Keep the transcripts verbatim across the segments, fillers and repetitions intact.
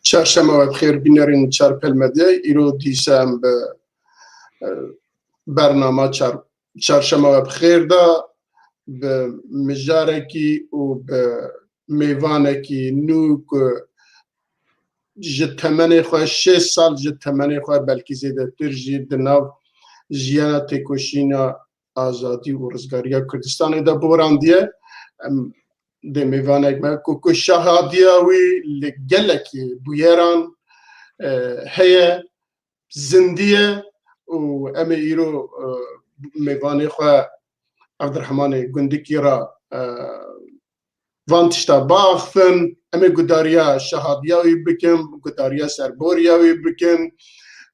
Çarşema we bi xêr bînerên Çarpel Medyayê. Îro dîsa em bi, e, bernama çar-, Çarşema we bi xêr de bi mijarekî û bi mêvanekî nû ku ji temenê xwe, şêst sal ji temenê xwe, belkî zêdetir jî di nav jiyana têkoşîna azadî û rizgariya Kurdistanê de borandiye. Em dê mêvanek me ku, ku şahadiya wî li gelekî bûyeran, e, heye, zindî ye û em ê îro, e, mêvanê xwe Evdirhemanê Gundikî re, e, van tişta biaxifin. Em ê gudariya şahadiya wî bikin, gudariya serboriya wî bikin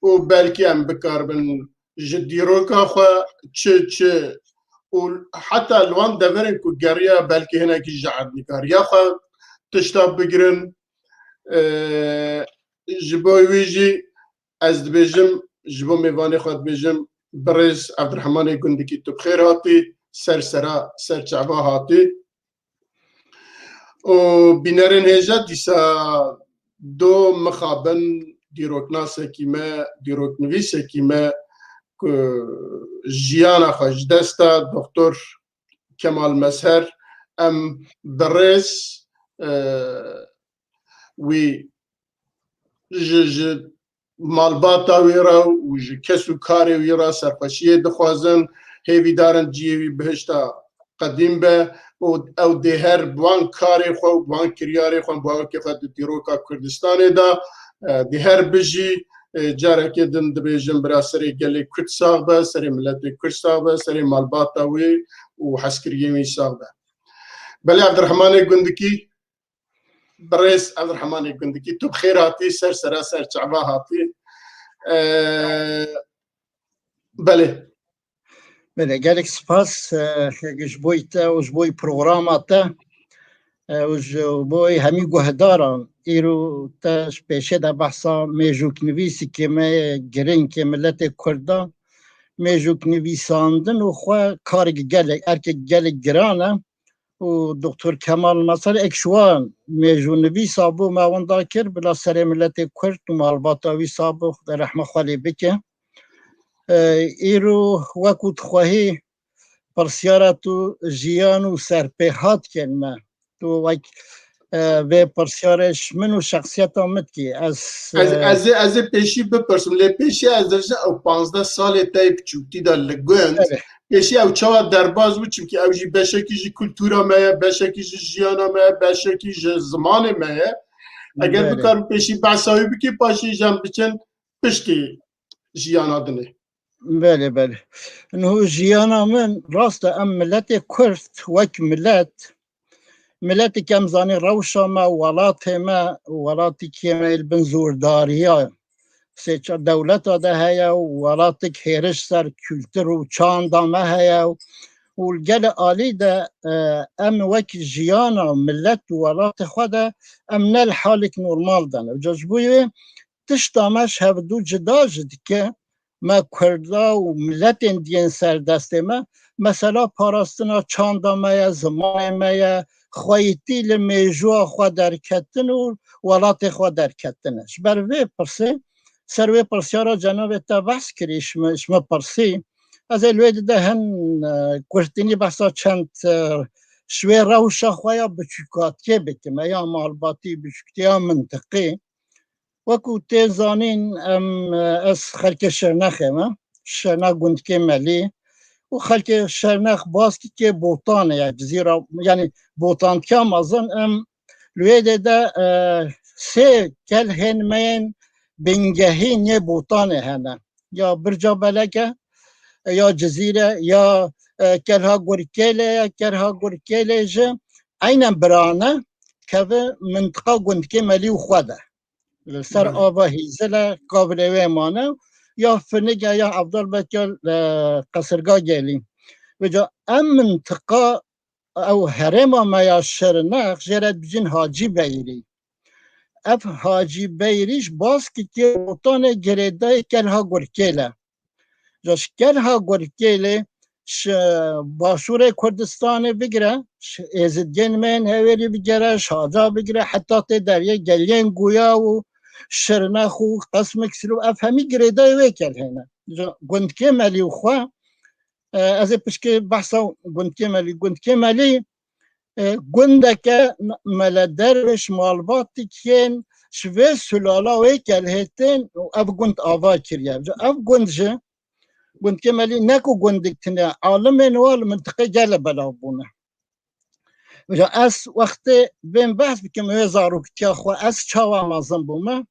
û belkî em bikaribin ji dîroka xwe çi çi û heta li wan deverên ku geriya belkî hinekî ji erdnîgariya xwe tişta bigirin. E, ji bo wî jî ez dibêjim, ji bo mêvanê xwe dibêjim, birêz Evdirhemanê Gundikî, tu bi xêr hatî, ser sera, ser çava hatî. Û bînerên hêja dîsa do mixabin dîroknasekî me, dîroknivîsekî me ku jiyana xwe ji dest da, Doktor Kemal Mezher, em birêz, e, wî ji, ji malbata wî re û ji kes û karê wî re serxweşiyê dixwazin. Hêvîdar in cihê wî bihişta qedîm be û ew dê her bi wan karê xwe û bi wan kiryarê xwe, bi wan wekî xwe di dîroka Kurdistanê de, e, dê her bijî. E, carekê din dibêjim, bira, serê gelê Kurd sax be, serê miletê Kurd sax be, serê malbata wî û hezkiriyên wî sax be. Belê Evdirhemanê Gundikî, birêz Evdirhemanê Gundikî, tu bi xêr hatî, ser sera ser çava hatî. E, belê. Belê, gelek spas, e, ji bo te û ji bo programa te, e, û ji bo hemî guhdaran. Îro te ji pêşê de behsa mêjûknivîsîkê me yê girîng yê miletê Kurd da. Mêjûknivîsandin û xwe karek gelek, erkek gelek giran e. Û Doktor Kemal Mezher êk ji wan mêjûnivîsa bû, me winda kir, bila serê miletê Kurd û malbata wî sax bo, Xuda rehma xwe lê bike. E, îro wekû dixwehî pirsyara tu jiyan û serpêhat kên me. Tu wek, e, vê pirsyarê ji min û şexsiyeta min dikî. Ez, Ez, e, ez ê, ez ê pêşî bipirsim, lê pêşî ez dibêjim ew panzdeh salê te yê piçûktî de li gund, Evet. pêşî ew çawa derbas bû, çimkî ew jî beşekî ji kultura me ye, beşekî ji jiyana me ye, beşekî ji zimanê me ye. Eger Belê. bikarin pêşî behsa wî bikî, paşê jî em biçin piştî jiyana dinê. Belê, belê. Niho jiyana min, rast e, em miletê Kurd, wek milet, miletê ke em zanî rewşa me, welatê me, welatî kê me li bin zordariya sê ça-, dewleta de heye û welatik hêriş ser kultur û çanda me heye û, û li gelê alî de, e, em wek jiyana milet û welatê xwe de em ne li halek normal de ne. Ca ji bo wê tişta me ji hevdu cida jî dike, me Kurda û miletên diyên ser destê me, mesela parastina çanda me ye, zimanê me ye, xweyîtî li mêjûya xwe derketin û welatê xwe derketin e. Ji ber vê pirsê, ser wê pirsyara cenabê te behs kirî, ji min, ji min pirsî, ez ê li wê dide hin, e, kurtînî behsa çend, e, ji wê rewşa xwe ya biçûkatikê bikim, e, ya malbatî, biçûktî, ya mintiqî. Wekû tê zanîn, em, ez xelkê Şirnexê me, Şirnex gundikê Melî û xelkê Şirnex Baskikê Botanê ye, Cizîra, yanî Botantiya mezin, em li wê dê de, e, sê kelhên me yên bingehîn yê Botanê hene. Ya Birca Belek e, ya Cizîr e, ya, e, Kelha Gurkêlê ye, Kelha Gurkêlê ji eynen birane, keve mintiqa gundkê Melî û xwe de. Li ser Belê. ava Hîzile, Kavilê wê mane, ya Finike, ya Evdal Bekel, e, Qesirga Gelî. Vêca em mintiqa ew herêma me ya Şirnex jê re dibêjin Hacî Beyrî. Ev Hacî Beyrî ji Baskikê Botanê girêdayê Kelha Gurkêl e. Ji Kelha Gurkêlê ji Başûrê Kurdistanê bigire, ji Êzidgên me yên Hewêrî bigere, ji Haca bigire, heta tê deriyê geliyên Guya û Şirnex û Qesmik Sîrû, ev hemî girêdayê wê kelhê ne. Ji gundkê Melî û xwe, e, ez ê pişkê behsa gundkê Melî, gundkê Melî, e, gundeke mele dervêş malbatikên ji vê sulala wê kelhê tên û ev gund ava kiriye. Ji ev gund ji gundkê Melî ne ku gundik tune, alimên wa li mintiqê gele belav bûne. Vêca ez wextê bên behs bikim wê zaroktiya xwe, ez çawa mezin bûme,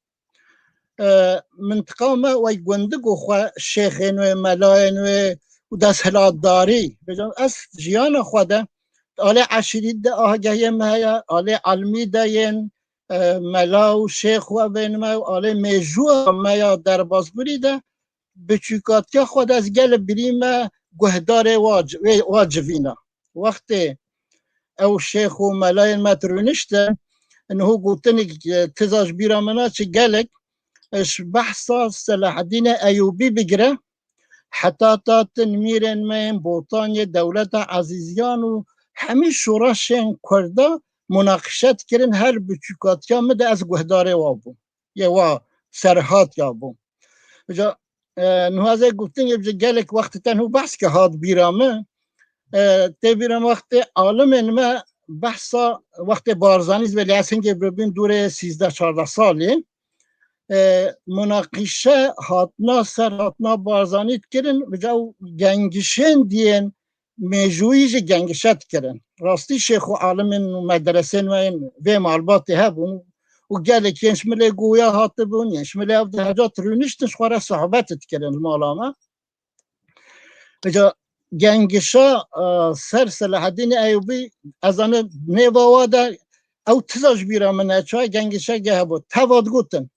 e, mintiqa me wek gundik û xwe şêxên wê, melayên wê û desthilatdarî. Vêca ez jiyana xwe de alê eşîrî de agahiyê me heye, alê elmî de yên, e, mela û şêx û evên me û alê mêjûya me ya derbasbûrî de biçûkatiya xwe de ez gele birî me guhdarê wa ci-, wê, wa civîna. Wextê ew şêx û melayên me rûniştin, niho gotinik, e, tiza ji bîra min a çi gelek, e, ji behsa Selaheddînê Eyûbî bigire, heta ta tin mîrên me yên Botanê, dewleta Ezîziyan û hemî şoreşên Kurda munaqişe dikirin, her biçûkatiya min de ez guhdarê wa bûm. Yê wa serhatiya bûm. Vêca, e, niha ez ê gotinê bi gelek wextê tenho behs ke hat bîra min. E, tê bîra min wextê alimên me behsa wextê Barzanî, belê ez hingê bibîm dûrê sîzdeh çardeh salê. E, munaqîşe hatina ser hatina Barzanî dikirin, vêca ew gengişên diyên mêjûyî jî gengişe dikirin. Rastî şêx û alimên û medresên me yên vê malbatê hebûn û gelek yên ji milê Guya hatibûn, yên ji milê Evdî Hecat rûniştin ji xwe re sohbet dikirin li mala me. Vêca gengişa, e, ser Selaheddînê Eyûbî, ez zanim nêva wa de ew tiza ji bîra min e, çawa gengişeke hebû. Teva digotin,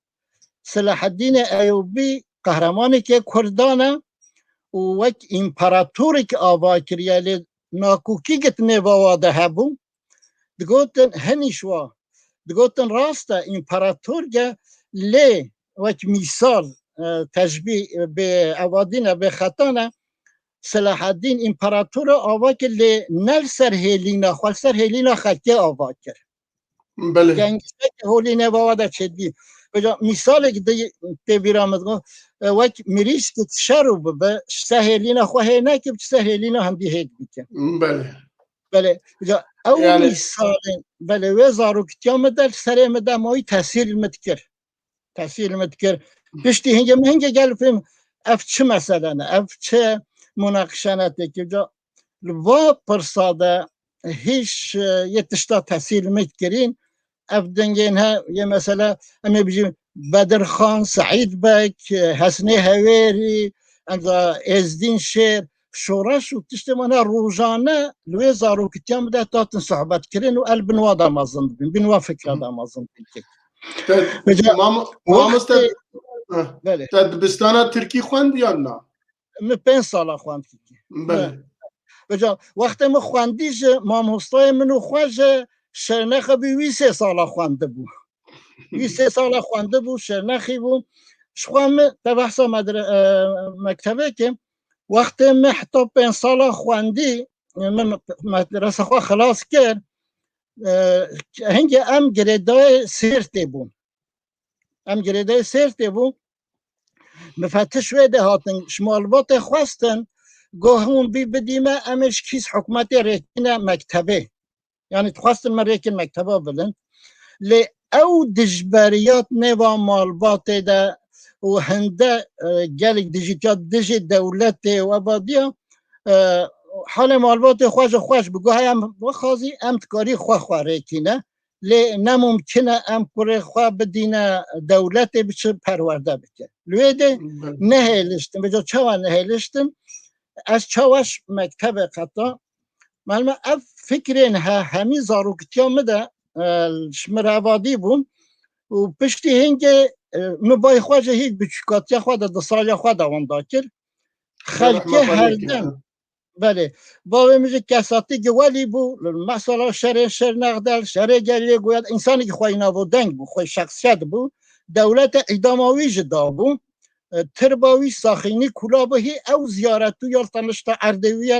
Selaheddînê Eyûbî qehremanekê Kurdan e û wek împaratorek ava kiriye, lê nakokî git nêva wa de hebû. Digotin hinî ji wa, digotin rast e, împarator ge, lê wek mîsal, e, teşbîh, e, bê evadî ne, bê xeta ne, Selaheddîn împarator e ava kir, lê ne li ser hêlîna xwe, li ser hêlîna xelkê ava kir. Belê. Gengişeke holî nêva wa de çêdibî. Vêca mîsalek di tê bîra min digot, e, wek mirîşkek şero bibe, ji ser hêlîna xwe hê neke, bi ser hêlîna hindî hêk bike. Belê. Belê. Vêca ew Yani mîsalên, belê, wê zaroktiya min de, li serê min de mayî tesîr li min dikir. Tesîr li min dikir. Piştî hingê min hingê gel fêm, ev çi mesele ne, ev çi munaqişe ne têkê. Vêca li va pirsa de hîç, e, yê tişta tesîl me dikirîn. Ev dengên he, yê mesela, em ê bijîn Bedirxan, Seîd Beg, e, Hesnê Hewêrî, em za Êzdîn Şêr, şoreş û tiştê wana rojane li wê zarokitiya min de hatin sohbet kirin û el bin wa de mezin dibin, bin wa fikra de mezin dibin. Te, Vêca mam-, wextê mamoste, heh, belê. Te dibistana Tirkî xwend yan na? Min pênc sala xwend Tirkî. Belê. Vêca wextê min xwendî ji mamostayê min û xwe ji Şirnexê bî, wî sê sala xwendibû. Wî sê sala xwendibû, Şirnexî bû. Ji xwe min te behsa medre-, e, mektebê ke, wextê min heta pênc sala xwendî, min medresa xwe xilas kir. E, hingê em girêdayê Sêrtê bûn. Em girêdayê Sêrtê bûn. Mifetiş wê de hatin, ji malbatê xwestin, got, hûn bî bidî me, em ê ji kîs hikûmetê rêkîne mektebê. Yanî dixwestin me rêkin mekteba bidin. Lê ew dijberiyat nêva malbatê de û hinde, e, gelek dijîtiya dijî dewletê û ebadiya, e, halê malbatê xwe ji xweş bi guh em bixwazî, em dikarî xwe xwe rêkîne. Lê ne mumkin e em kurê xwe bidîne dewletê biçe perwerde bike. Li wê de Belê. nehêliştin. Vêca çawa nehêliştin? Ez çaweş mektebê qeta. Malum e, ev fikrên he, hemî zaroktiya min de, e, ji min re evadî bûn û piştî hingê, e, min bayê xwe ji hîn biçûkatiya xwe de, di saliya xwe de wenda kir. Xelkê herdem, belê, bavê min jî kesatî giwelî bû, mesela şerê Şirnexdel, şerê Gelê Goyad, însanekî xweyî navûdeng bû, xweyî şexsiyet bû. Dewlete îdama wî jî dabû. E, tirba wî saxînî kula bû, hî ew ziyaretû ya tenişta erdê wî ye,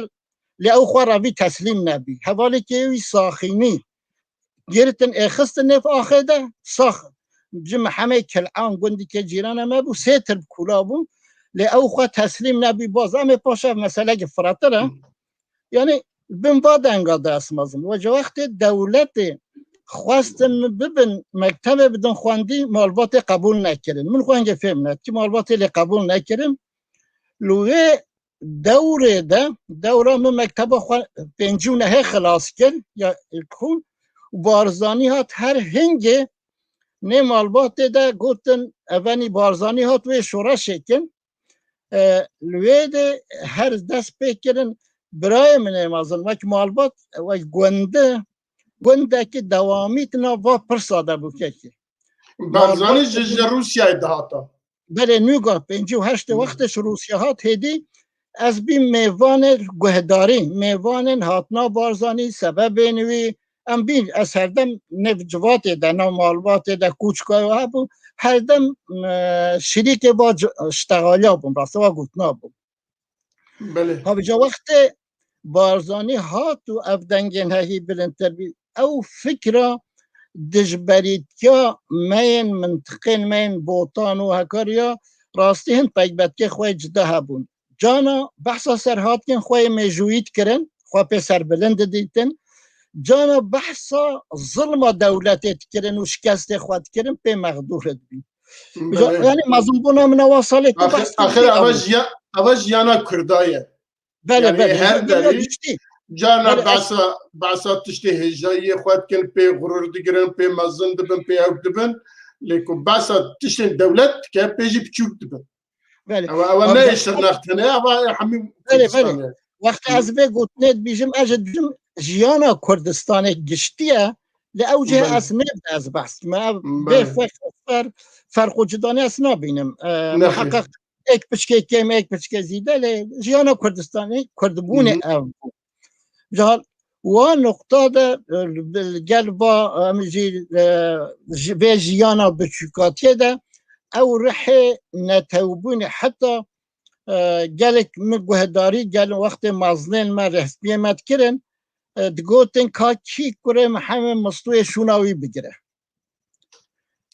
lê ew xwe re vî teslîm nebî. Hevalekê wî saxînî girtin êxistin nêv axê de, sax ji Mihemê Kil'an gundikê cîrana me bû, sê tirb kula bû, lê ew xwe teslîm nebî. Baz em ê paşa meselekî firehtir e. Yani bin va denga de ez mezin. Ve ji wextê dewletê xwestin min bibin, mektebê bidin xwendî, malbatê qebûl nekirin. Min xwe hingê fêm nedikî, malbatê lê qebûl nekirin. Li wê dewrê de, dewra min mekteba xwe pêncî û nehê xilas kir, ya ilkhûn, û Barzanî hat her hingê nê malbatê de gotin, evenî Barzanî hat wê şoreşê kin. E, li wê de her dest pê kirin, birayê min ê mezin, wek malbat, wek gundi, gundekî dewamî di nav va pirsa de bû kekê. Barzanî ji, ji Rûsyayê dihata. Belê, nûga pêncî û heştê wextê ji Rûsya hat hêdî, ez bîm mêvanê guhdarî, mêvanên hatina Barzanî, sebebên wî, em bîn, ez herdem nêv civatê de, nav malbatê de, kûçka hebû, herdem, e, şirîkê va ci-, ştexaliya bûm, rastî va gotina bûm. Belê. Havîca wextê Barzanî hat û ev dengên hehî bilindtir bî, ew fikra dijberîtiya me yên mintiqên me yên Botan û Hekariya, rastî hin taybetkê xwe cida hebûn. Cana behsa serhatkên xwe yê mêjûyî dikirin, xwe pê serbilind didîtin. Cana behsa zilma dewletê dikirin û şikestê xwe dikirin, pê mexdûr dibîn. Belê. Yani mezinbûna min ewa salê ku Axir, behs axir eva jiya-, eva jiyana Kurda ye. Belê, yani belê. Her derî cana behsa, behsa tiştê hêjayiyê xwe dikin, pê xurur digirin, pê mezin dibin, pê ew dibin. Lê ku behsa tiştên dewlet dike, pê jî piçûk dibin. Belê. Ewa, ewa ne Şirnex tene, ewa hemî Kurdistanê. Wextê ez vê gotinê dibîjim, ez jî dibîjim jiyana Kurdistanê giştî ye, lê ew cihê ez nêvde ez behs dikim. Ev bê fer-, fer-, ferq û cidanê ez nabînim. E, muheqeq êk piçkê kêm, êk piçkê zîde, lê jiyana Kurdistanê, Kurdbûnê ev bû. Ji hal wa nuqta de, e, gel va, em jî, e, ji vê jiyana biçûkatiyê de ew rihê netewbûnê heta, e, gelek min guhdarî gel wextê mezinên me, rehbiyê me dikirin, e, digotin ka kî kurê Mihemê Mistûyê şûna wî bigire.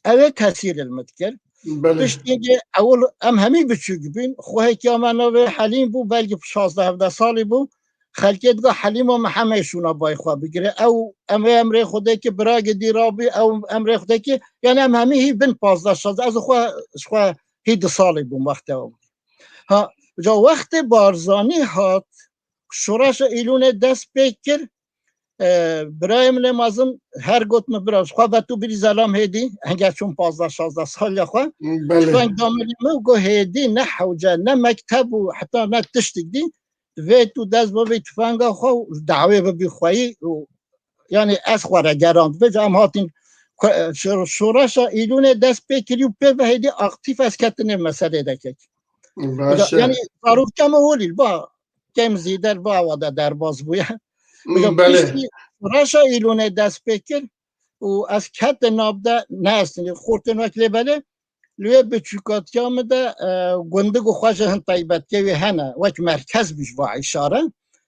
Ew ê tesîr li min dikir. Belê. Piştî ewil em hemî biçûk bûn. Xwehekî ya me navê Helîm bû, belkî şazdeh hevdeh salî bû. Xelkê diga Helîma Mihemê şûna bay xwe bigire. Ew em ê emrê Xwedê ki bira gidî rabî, ew emrê Xwedê ki, yani em hemî hî bin pazdeh şazdeh. Ez xwe, ji xwe hî du salî bûm wextê ew. Ha, ca wextê Barzanî hat, şoreşa Îlûnê dest pê kir, e, birayê min ê mezin her got min, bira, ji xwe ve tu birî zelam hêdî, henge çûn pazdeh şazdeh saliya xwe. Belê. Tufeng da min, min got, hêdî ne hewce, ne mekteb û heta ne tiştik dî, divê tu dest bibî tufenga xwe û dawê bibî xweyî û, yani ez xwe re gerand. Vêca em hatîn ku-, şo-, şoreşa Îlûnê dest pê kirî û pê ve hêdî aktîf ez ketinê meselê de kek. Baş e. Yani zaroktiya me holî ba, kêm zîder ba awa de derbas bûye. Hmm, belê. Piştî reşa Îlûnê dest pê kir û ez kete nav de, ne ez xortên wek lê belê, li wê biçûkatiya min de, e, gundik û xwe ji hin taybetiyê wê hene, wek merkez bî ji va îşare.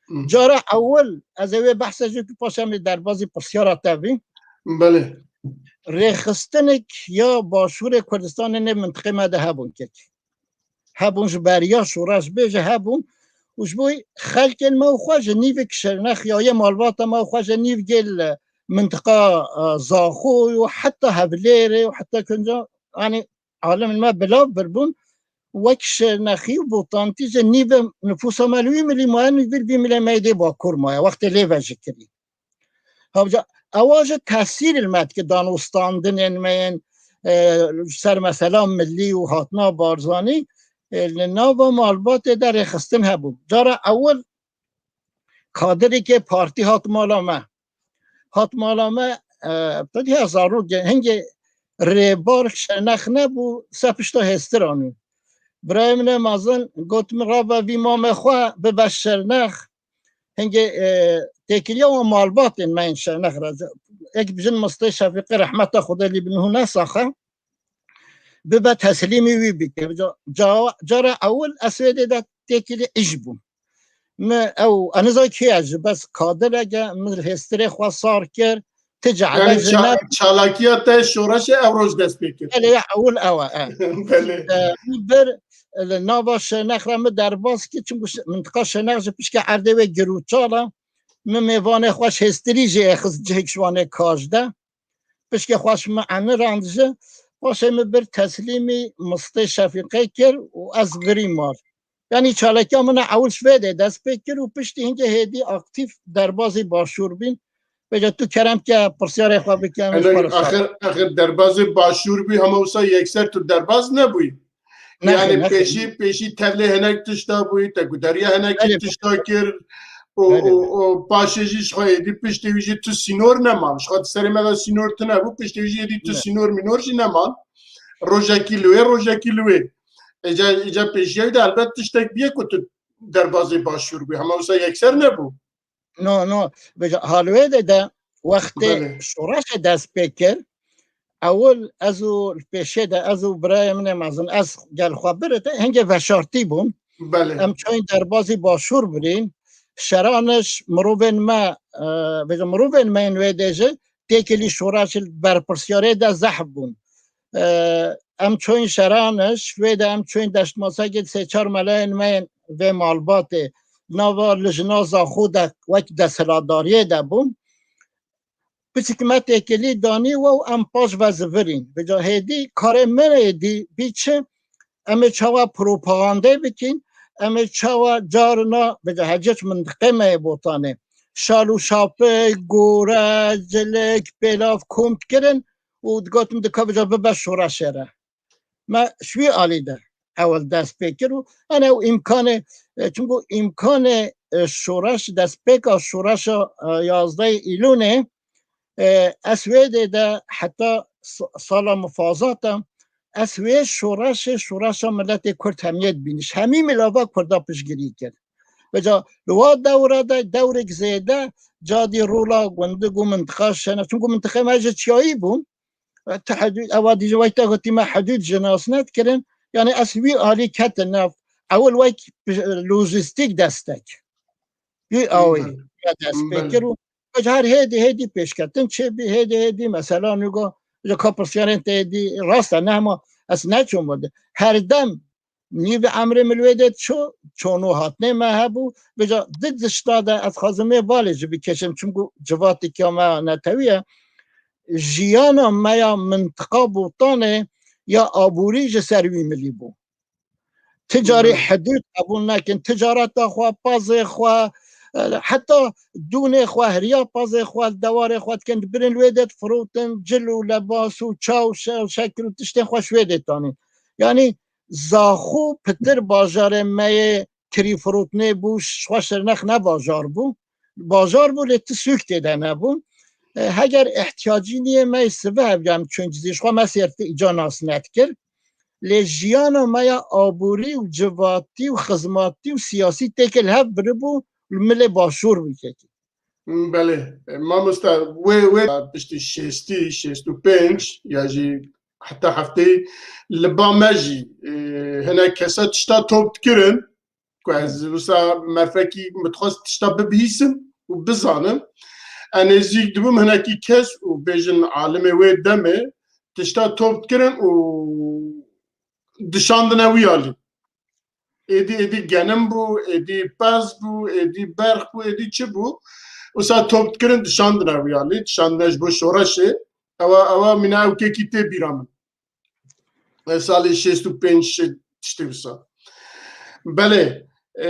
Hmm. Cara ewil, ez ê wê behse jê ku paşa min derbazî pirsyara te bî. Belê. Rêxistinek ya Başûrê Kurdistanê nê mintiqê me de hebûn kek. Hebûn ji beriya şoreş bê jî hebûn. Û ji bo xelkên me û xwe ji nîvik Şirnex ya yê malbata me û xwe ji nîv gel mintiqa, e, Zaxo û heta Hevlêrê û heta Kinca, yani alimên me bilav birbûn. Wek Şirnexî û Botantî ji nîve nifûsa me li wî milî maye, nîvir vî milê me yê dê Bakur maye. Wextê lê vejikirî. Hewca, ewa ji tesîr li me dike, danûstandinên me yên, e, ser mesela milî û hatina Barzanî, E, li nava malbatê de rêxistin hebû. Cara ewil kadirêkê partî hat mala me. Hat mala me, e, tu dî hezar û ge-, hingê rêbar Şirnex nebû, se pişta hêstir anî. Birayê min ê mezin got min, "Rave vî mamê xwe bibe Şirnex." Hingê, e, têkiliya wan malbatên me yên Şirnex re, ek bijin Mistê Şefîqê rehmeta Xwedê lî bi nû nesaxe, bibe teslîmî wî bike. Ca-, ca-, cara ewil ez wê dê de têkilî îş bûm. Min ew, ez nizam kê ye ji bes kadireke min hêstirê xwe sar kir, ti cehde Yani ji ça-, ne Çalakiya te şoreşê ew roj dest pê kir. Belê, ya ewil ew e, e. Belê. E, min bir, e, li nava Şirnex re min derbas kir, çimkû Şi-, mintiqa Şirnex ji pişkê erdê wê girûçal e. Min mêvanê xwe ji hêstirî jê xist cihek ji wanê kajdeh. Pişkê xwe ji min enirand ji. Paşê min bir teslîmî Mistê Şefîqê kir û ez virî mar. Yanî çalakiya min a ewil ji vê dê dest pê kir û piştî hingê hêdî aktîf derbazî başûr bîn. Vêca tu kerem ke pirsyarê xwe bike, min ji Ene xwe re sar. Axir, axir derbazê başûr bû, hema wisa yekser tu derbaz nebûyî. Nexir, Yani nexir. pêşî, pêşî tevlê hinek tişta bûyî, te gudariya hinek Belê, tişta kir. Û, belê, û, belê. û paşê jî ji xwe êdî piştê wî jî tu sînor neman. Ji xwe di serê me de sînor tune bû, piştê wî jî êdî tu Ne. sînor mînor jî neman. Rojekî li wê, rojekî li wê. Îca, îca pêşiya wî de elbet tiştek bûye ku tu derbazê başûr bû. Hema wisa yekser nebû. No, no. Vêca, ha li wê dê de wextê Belê. şoreşê dest pê kir, ewil ez û li pêşê de ez û birayê min ê mezin, ez gel xwe birê te hingê veşartî bûn. Belê. Em çoyîn derbazî başûr birîn. Şeraniş mirovên me, e, vêca mirovên me yên wê dê jî têkilî şoreşê li berpirsiyarê de zehf bûn. E, em çoyîn Şeraniş, wê de em çoyîn deştmasekê sê çar melayên me yên vê malbatê nava lijna Zaxo de wek desthilatdariyê de bûn. Piçik me têkilî danî we û em paş ve zivirîn. Vêca hêdî karê min êdî bî çi? Em ê çawa propagandê bikîn? Em ê çawa carina, vêca hecî çi mintiqê me yê Botanê. Şal û şapik, gore, cilik, pêlav kom dikirin û digotin dika vêca bibe şoreşê re. Me ji wî alî de ewil dest pê kir û ene ew îmkanê, e, çimkû îmkanê, e, şoreş, destpêka şoreşa, e, yazdehê Îlûnê, e, ez wê dê de heta sa-, sala mifazata, ez wê şoreşê, şoreşa miletê Kurd hemiyê dibînim. Ji hemî milava Kurda piştgirî kir. Vêca li wa dewra de dewrek zêde cadî rola gundik û mintiqa şene. Çimkû mintiqê me ji çiyayî bûn. Te hudûd, ewa dî ji wek te gotî me hudûd ji nas nedikirin. Yani ez wî alî ketin nav. Ewil wek lojîstîk destek. Wî awê Belê. me dest pê Belê. kir û ji her hêdî hêdî pêşketin çêbî, hêdî hêdî mesela nûgo ji ka pirsiyarên te hêdî rast e, nehma ez neçûm verde. Her dem nîv emrê min li wê de ço, çonû hatnê me hebû. Vêca di tişta de ez xwazim ê valê jî bikêşim, çimkû civatêkiya me netewî ye. Jiyana me ya mintiqa Botanê ya aborî ji ser wî milî bû. Ti carî Hı. hudûd qebûl nekin, ticareta xwe, pazê xwe, e, heta dûnê xwe, heriya pazê xwe, li dewarê xwe dikin, dibirên wê de difirotin, cil û lebas û çaw, şe-, şekil û tiştên xwe ji wê dê tanîn. Yanî Zaxo pitir bajarê me yê kirî firotinê bû, ji xwe Şirnex ne bajar bû. Bajar bû, lê ti sûk tê de nebû. E, heger ihtiyacî niyê me yê sibe hev em çûn Cizîr, ji xwe me sêrtî îca nas nedikir. Lê jiyana me ya aborî û civatî û xizmatî û siyasî têkil hev biribû, li milê başûr bû kekî. Belê. Mamoste, wê, wê piştî şêstî, şêst û pênc ya jî heta heftê li ba me jî, e, hinek kesa tişta top dikirin, ku ez wisa merfekî min dixwest tişta bibihîsim û bizanim. Ez nêzîk dibûm hinekî kes û bêjin alimê wê demê tişta top dikirin û dişandine wî alî. Êdî, êdî genim bû, êdî pez bû, êdî berx bû, êdî çi bû? Wisa top dikirin, dişandine wî alî, dişandine ji bo şoreşê. Ewa, ewa mîna ew kekî tê bîra min. E, salê şêst û pênc şi-, tiştê wisa. Belê, e,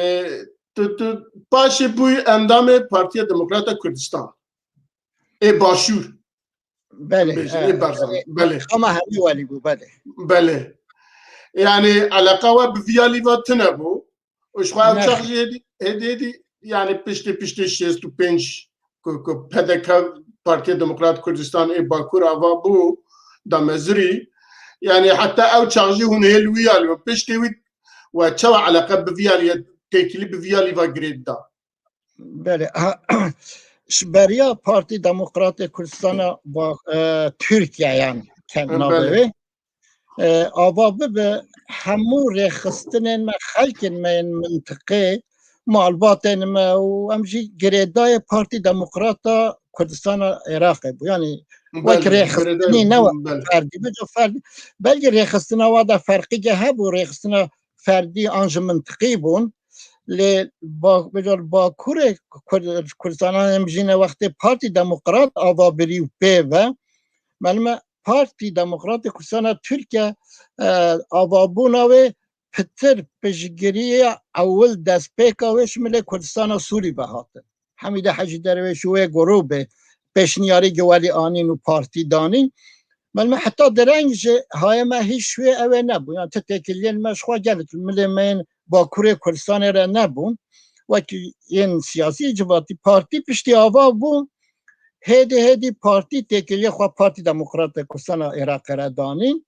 tu, tu paşê bûyî endamê Partiya Demokrata Kurdistan. Ê Başûr. Belê, Bêjin, e, ê Barzanî. e, Belê. Ama hemî welî bû, belê. Belê. Yani eleqa we bi vî alî ve tune bû. Û ji xwe ev çax jî hêdî, hêdî, hêdî, yani piştî, piştî şêst û pênc ku, ku P D K, Partiya Demokrat Kurdistan ê Bakur ava bû, damezirî. Yani heta ew çax jî hûn hê li wî alî ve. Piştî wî we çawa eleqe bi vî alî, têkilî bi vî alî ve girêt da? Belê. Ha, ji beriya Partî Demokratê Kurdistana ba-, e, Tirkiye, yani, kend Em, navê belê. wê. E, ava bibe, hemû rêxistinên me, xelkên me yên mintiqê, malbatên me û em jî girêdayê Partî Demokrata Kurdistana Iraqê bû. Yani wek Belê, rêxistinî girêdayê, ne wek belê. ferdî, bico ferdî. Belkî rêxistina wa de ferqîke hebû, rêxistina ferdî an ji mintiqî bûn. Lê ba-, bico Bakurê Kur-, Kurdistana em jîne wextê Partî Demokrat ava birî û pê ve. Melime Partî Demokratê Kurdistana Tirkiye, e, avabûna wê pitir piştgiriya ewil destpêka wê ji milê Kurdistana Sûrî ve hatin. Hemîde Hecî Derwêş û wê grûbê pêşniyarî giwelî anîn û partî danîn. Melime heta dereng ji hayê me hîç wê ew ê nebû. Yani ti têkiliyên me ji xwe gelek milê me yên Bakurê Kurdistanê re nebûn. Wekî yên siyasî civatî partî piştî ava bû. Hêdî hêdî partî têkiliyê xwe Partî Demokratê Kurdistana Iraqê re danîn.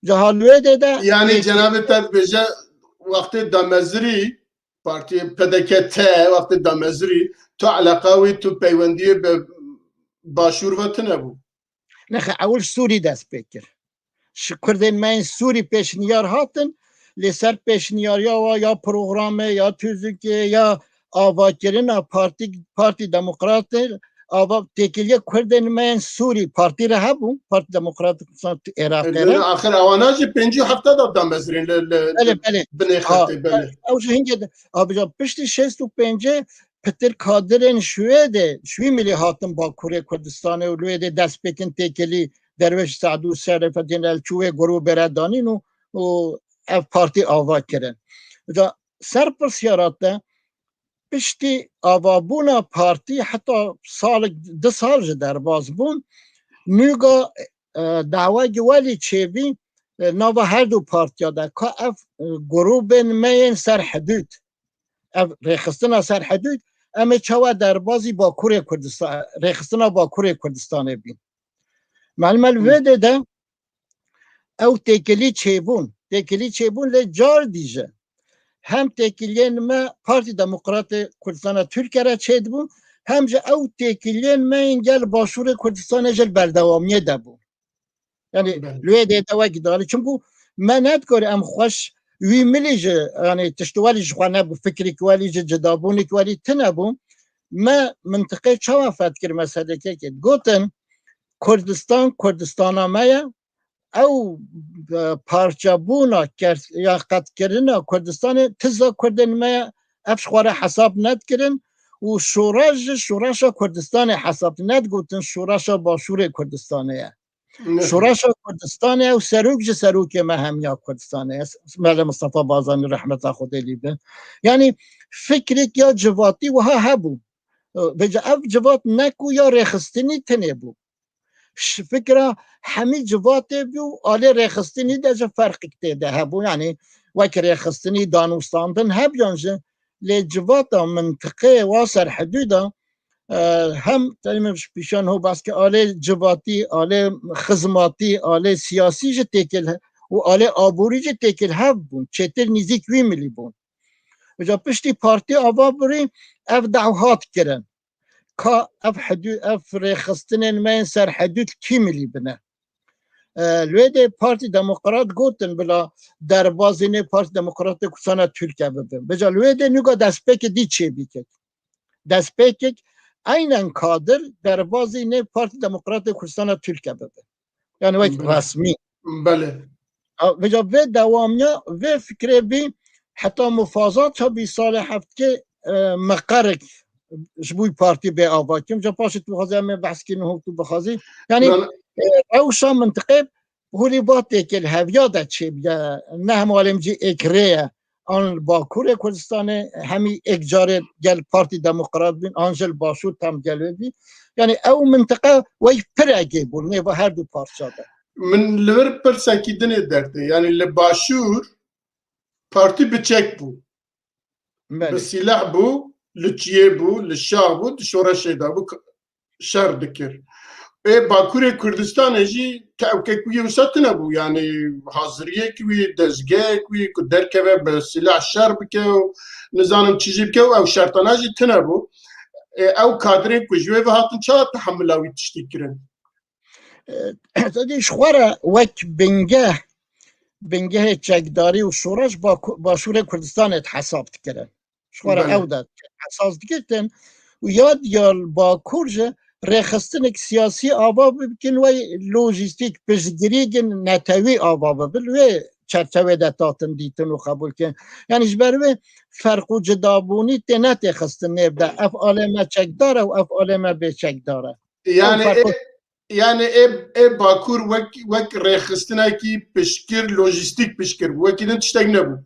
Ji halwêdê de Yani têkiliyê cenabê te dibêje wextê damezirî, partiyê P D K T, wextê damezirî, tu eleqa wî, tu peywendiyê bi başûr ve tune bû? Nexe, ewil Sûrî dest pê kir. Ji Kurdên me yên Sûrî pêşniyar hatin, lê ser pêşniyariya wa ya programê, ya tûzikê, ya avakirina Partî, Partî Demokratê, ava têkiliyê Kurdên me yên Sûrî partî re hebû, Partî Demokratê Kurdistan Iraqê re. Axir ewana jî pêncî û hefta da damezirîn li, li, Belê, li belê. binê Ha, xetê, belê. ew ji hingê de, a, bija piştî şêst û pêncê pitir kadirên Şwêdê, ji wî milî hatin Bakurê Kurdistanê û li wê dê destpêkin têkilî Derwêş Se'dû, Şerefeddîn Elçû wê grûbê re danîn û, û ev partî ava kirin. Ca ser pirsyara te, piştî avabûna partî heta salek, du sal ji derbas bûn, nûga, e, dawegî welî çêbî, e, nava her du partiya de ka ev, e, grûbên me yên ser hidûd, ev rêxistina ser hidûd, em ê çawa derbazî Bakurê Kurdistan, rêxistina Bakurê Kurdistanê bîn. Melime li Hı. vê dê de ew têkilî çêbûn. Têkilî çêbûn lê car dî jî hem têkiliyên me Partî Demokratê Kurdistana Tirkiye re çêdibûn, hem jî ew têkiliyên me yên gel Başûrê Kurdistanê jî li berdewamiyê de bûn. Yani Belê. li wê dê de wek dalî. Çimku me nedikar em xweş wî milî jî, yani tişt welî ji xwe nebû, fikrek welî jî, cidabûnek welî tune bû. Me mintiqê çawa feth kir meselekekê? Gotin, Kurdistan, Kurdistana me ye. Ew, e, parçebûna, kes-, ya qetkirina Kurdistanê, tiza Kurdên me ye. Ev ji xwe re hesab nedikirin û şoreş ji şoreşa Kurdistanê hesab nedigotin, şoreşa Başûrê Kurdistanê ye. Ne. Şoreşa Kurdistanê ew serok ji serokê me hemiya Kurdistanê ye. Mele Mustafa Barzanî rehmeta Xwedê lî be. Yani fikrek ya civatî wiha hebû. E, vêca ev civat ne ku ya rêxistinî tenê bû. Ş-, fikra hemî civatê bû, alê rêxistinî de jî ferqek tê de hebû. Yani wek rêxistinî danûstandin hebiyan jî, lê civata mintiqê wa ser hidûda, e, hem tenê min ji pîşan ho baske alê civatî, alê xizmatî, alê siyasî jî têkil he-, û alê aborî jî têkil hev bûn. Çêtir nîzîk wî milî bûn. Vêca piştî partî ava birî ev daw hat kirin. Ka ev hidû-, ev rêxistinên me yên ser hidûd kî milî bine? E, li wê dê Partî Demokrat gotin bila derbazînê Partî Demokratê Kurdistana Tirkiye bibin. Vêca li wê dê nûga destpêkê dî çêbî kek. Destpêkek eynen kadir derbazînê Partî Demokratê Kurdistana Tirkiye bibin. Yani wek Belê. resmî. Belê. A, vêca vê dewamiya vê fikrê bî heta mufazat çabî salê heftkê, e, meqerek ji bo partî bê ava kim. Ca paşê tu bixwazî em ê behs kirin û tu bixwazî. Yani, Na, na. e, rewşa mintiqê holî va têkil heviya de çêbiye. Ne hema alêm cî êk rê ye. An li Bakurê Kurdistanê hemî êk carê gel Partî Demokrat bîn, an jî li Başûr tam gel wê bî. Yani ew mintiqe wey pirekê bûn, nêva her du parça de. Min li vir pirsekî dinê dertê. Yanî li başûr partî bi çek bû. Bi Belê. Sîleh bû, li çiyê bû, li şax bû, di şoreşê de bû, k-, şer dikir. Ê Bakurê Kurdistanê jî tevkek wî wisa tune bû. Yanî haziriyek wî, dezgehek wî ku derkeve bi sîleh şer bike û nizanim çi jî bike û ew şertana jî tune bû. Ê ew kadrên ku ji wê ve hatin çawa tehemila wî tiştî kirin? Tedî ji xwe re wek bingeh, bingehê çekdarî û şoreş Baku-, Başûrê Kurdistanê hesab dikirin. Ji xwe re Belê. Ew de esas digirtin û ya diya li Bakur ji rêxistinek siyasî ava bikin, wey lojîstîk, piştgirîgin netewî ava bibin, wê çerçevê de tatin dîtin û qebûl kirin. Yanî ji ber wê ferq û cudabûnî tê netêxistin nêv de. Ev alê me çekdar e û ev alê me bêçekdar e. Yanî Ew ferq û ê, yanî ê, ê Bakur wek, wek rêxistinekî piştgir, lojîstîk piştgir bû. Wekî din tiştek nebû.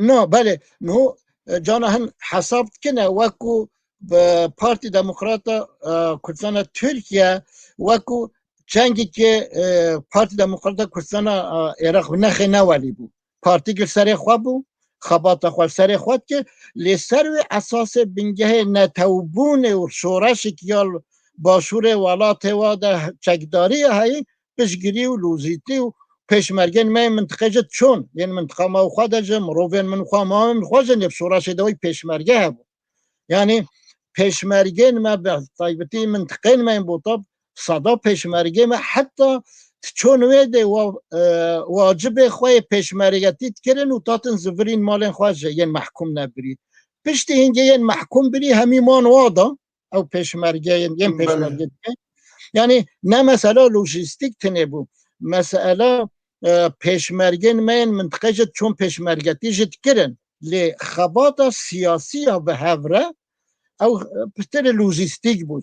No, belê. Niho, e, cana hin hesab dikine wekû bi Partî Demokrata, e, Kurdistana Tirkiye, wekû çengekê, e, Partî Demokrata Kurdistana, e, Iraq nexê newelî bû. Partî li serê xwe bû, xebata xwe li serê xwe dike, lê ser wê esasê bingehê netewbûnê û şoreşek ya li başûrê welatê wa de çekdarî heyî, piştgirî û lûzîtî û pêşmergên me yên mintiqê jî diçûn. Yên mintiqa me û xwe de jî mirovên min xwe, mawên min xwe jî nêv şoreşê de wî pêşmerge hebû. Yanî pêşmergên me, bi taybetî mintiqên me yên Botab, sada pêşmergê me heta diçûn wê de wa-, e, wacibê xwe yê pêşmergetî dikirin û tatin zivirîn malên xwe jî yên mehkûm nebirî. Piştî hingê yên mehkûm birî hemî man wa da, ew pêşmergeyên, yên Belê. Pêşmerge dike. Yanî ne mesela lojîstîk tinê bû. Mesela, e, pêşmergên me yên mintiqê jî çûn pêşmergetî jî dikirin. Lê xebata siyasî ya bi hev re ew, e, pitir lojîstîk bû.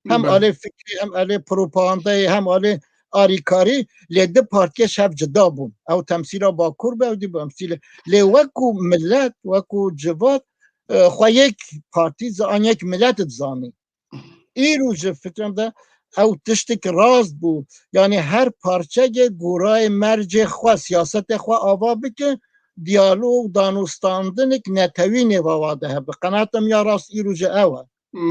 Hem Belê. Alê fikrî, hem alê propagandayê, hem alê arîkarî, lê di partiyê ji hev cida bûn. Ew temsîla Bakur be, ew dî temsîlê. Lê wekû milet, wekû civat, e, xwe yek partî za-, an yek milet dizanî. Îro ji fikrim de ew tiştek rast bû. Yanî her parçegê gorayê mercê xwe, siyasetê xwe ava bike, diyalog, danûstandinek netewî nêva wa de hebe. Qenatem ya rast îro ji ew e.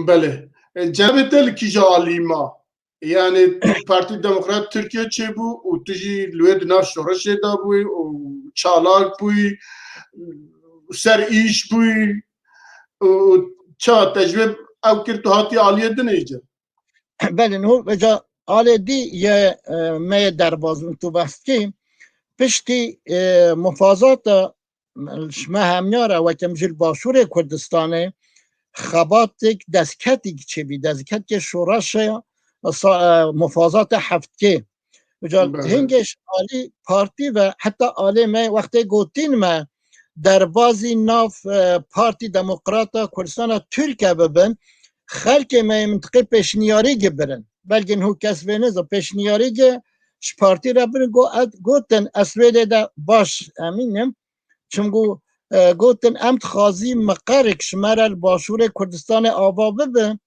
Belê. E, cevabê te li kîja alî ma? Yanî tu Partî Demokrat Tirkiye çêbû û tu jî li wê di nav şoreşê de bûyî û çalak bûyî, ser îş bûyî û ça te ji wê ew kir tu hatî aliyê din êce? Belê, niho veca alê dî ye, e, me yê derbaz min tu behs dikî. Piştî, e, mufazata ji me hemiyar e, weke min jî li Başûrê Kurdistanê xebatek destketek çêbî, destketkê şoreşa sa-, e, mufazata heftê. Uca Belê. Hingê ji alî partî ve heta alê me wextê gotin me derbazî nav, e, Partî Demokrata Kurdistana Tirkiye bibin, xelkê me yê mintiqê pêşniyarî gibirin. Belkî niho kes vê neza pêşniyarî gi ji partî re birin go-, gotin ez wê lê de baş emîn im. Çimku, e, gotin, em dixwazî miqerik ji me re li Başûrê Kurdistanê ava bibe,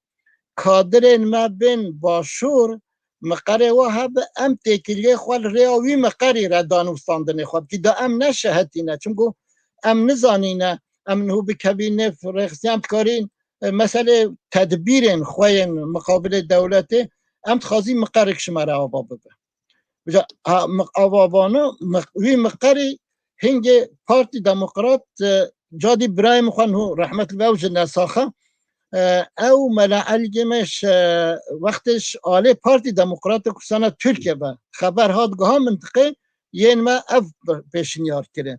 kadirên me bên Başûr, miqerê wa hebe, em têkiliyê xwe li rêya wî miqerî re danûstandinê xwe bikî. Da em neşehetîne, çimku em nizanîne, em niho bikevîn nêv rêxistiyan dikarîn, e, meselê tedbîrên xwe yên miqabilê dewletê, em dixwazî miqerik ji me re ava bibe. Uca, ha, mi-, avavana, mi-, wî miqerî hingê Partî Demokrat, e, cadî birayê min xwe niho rehmet li ew ji nesaxe, e, ew Mela Elgê me ji, e, wextê ji alê Partî Demokrata Kurdistana Tirkiye ve xeber hat giha mintiqê yên me ev pêşniyar kirin.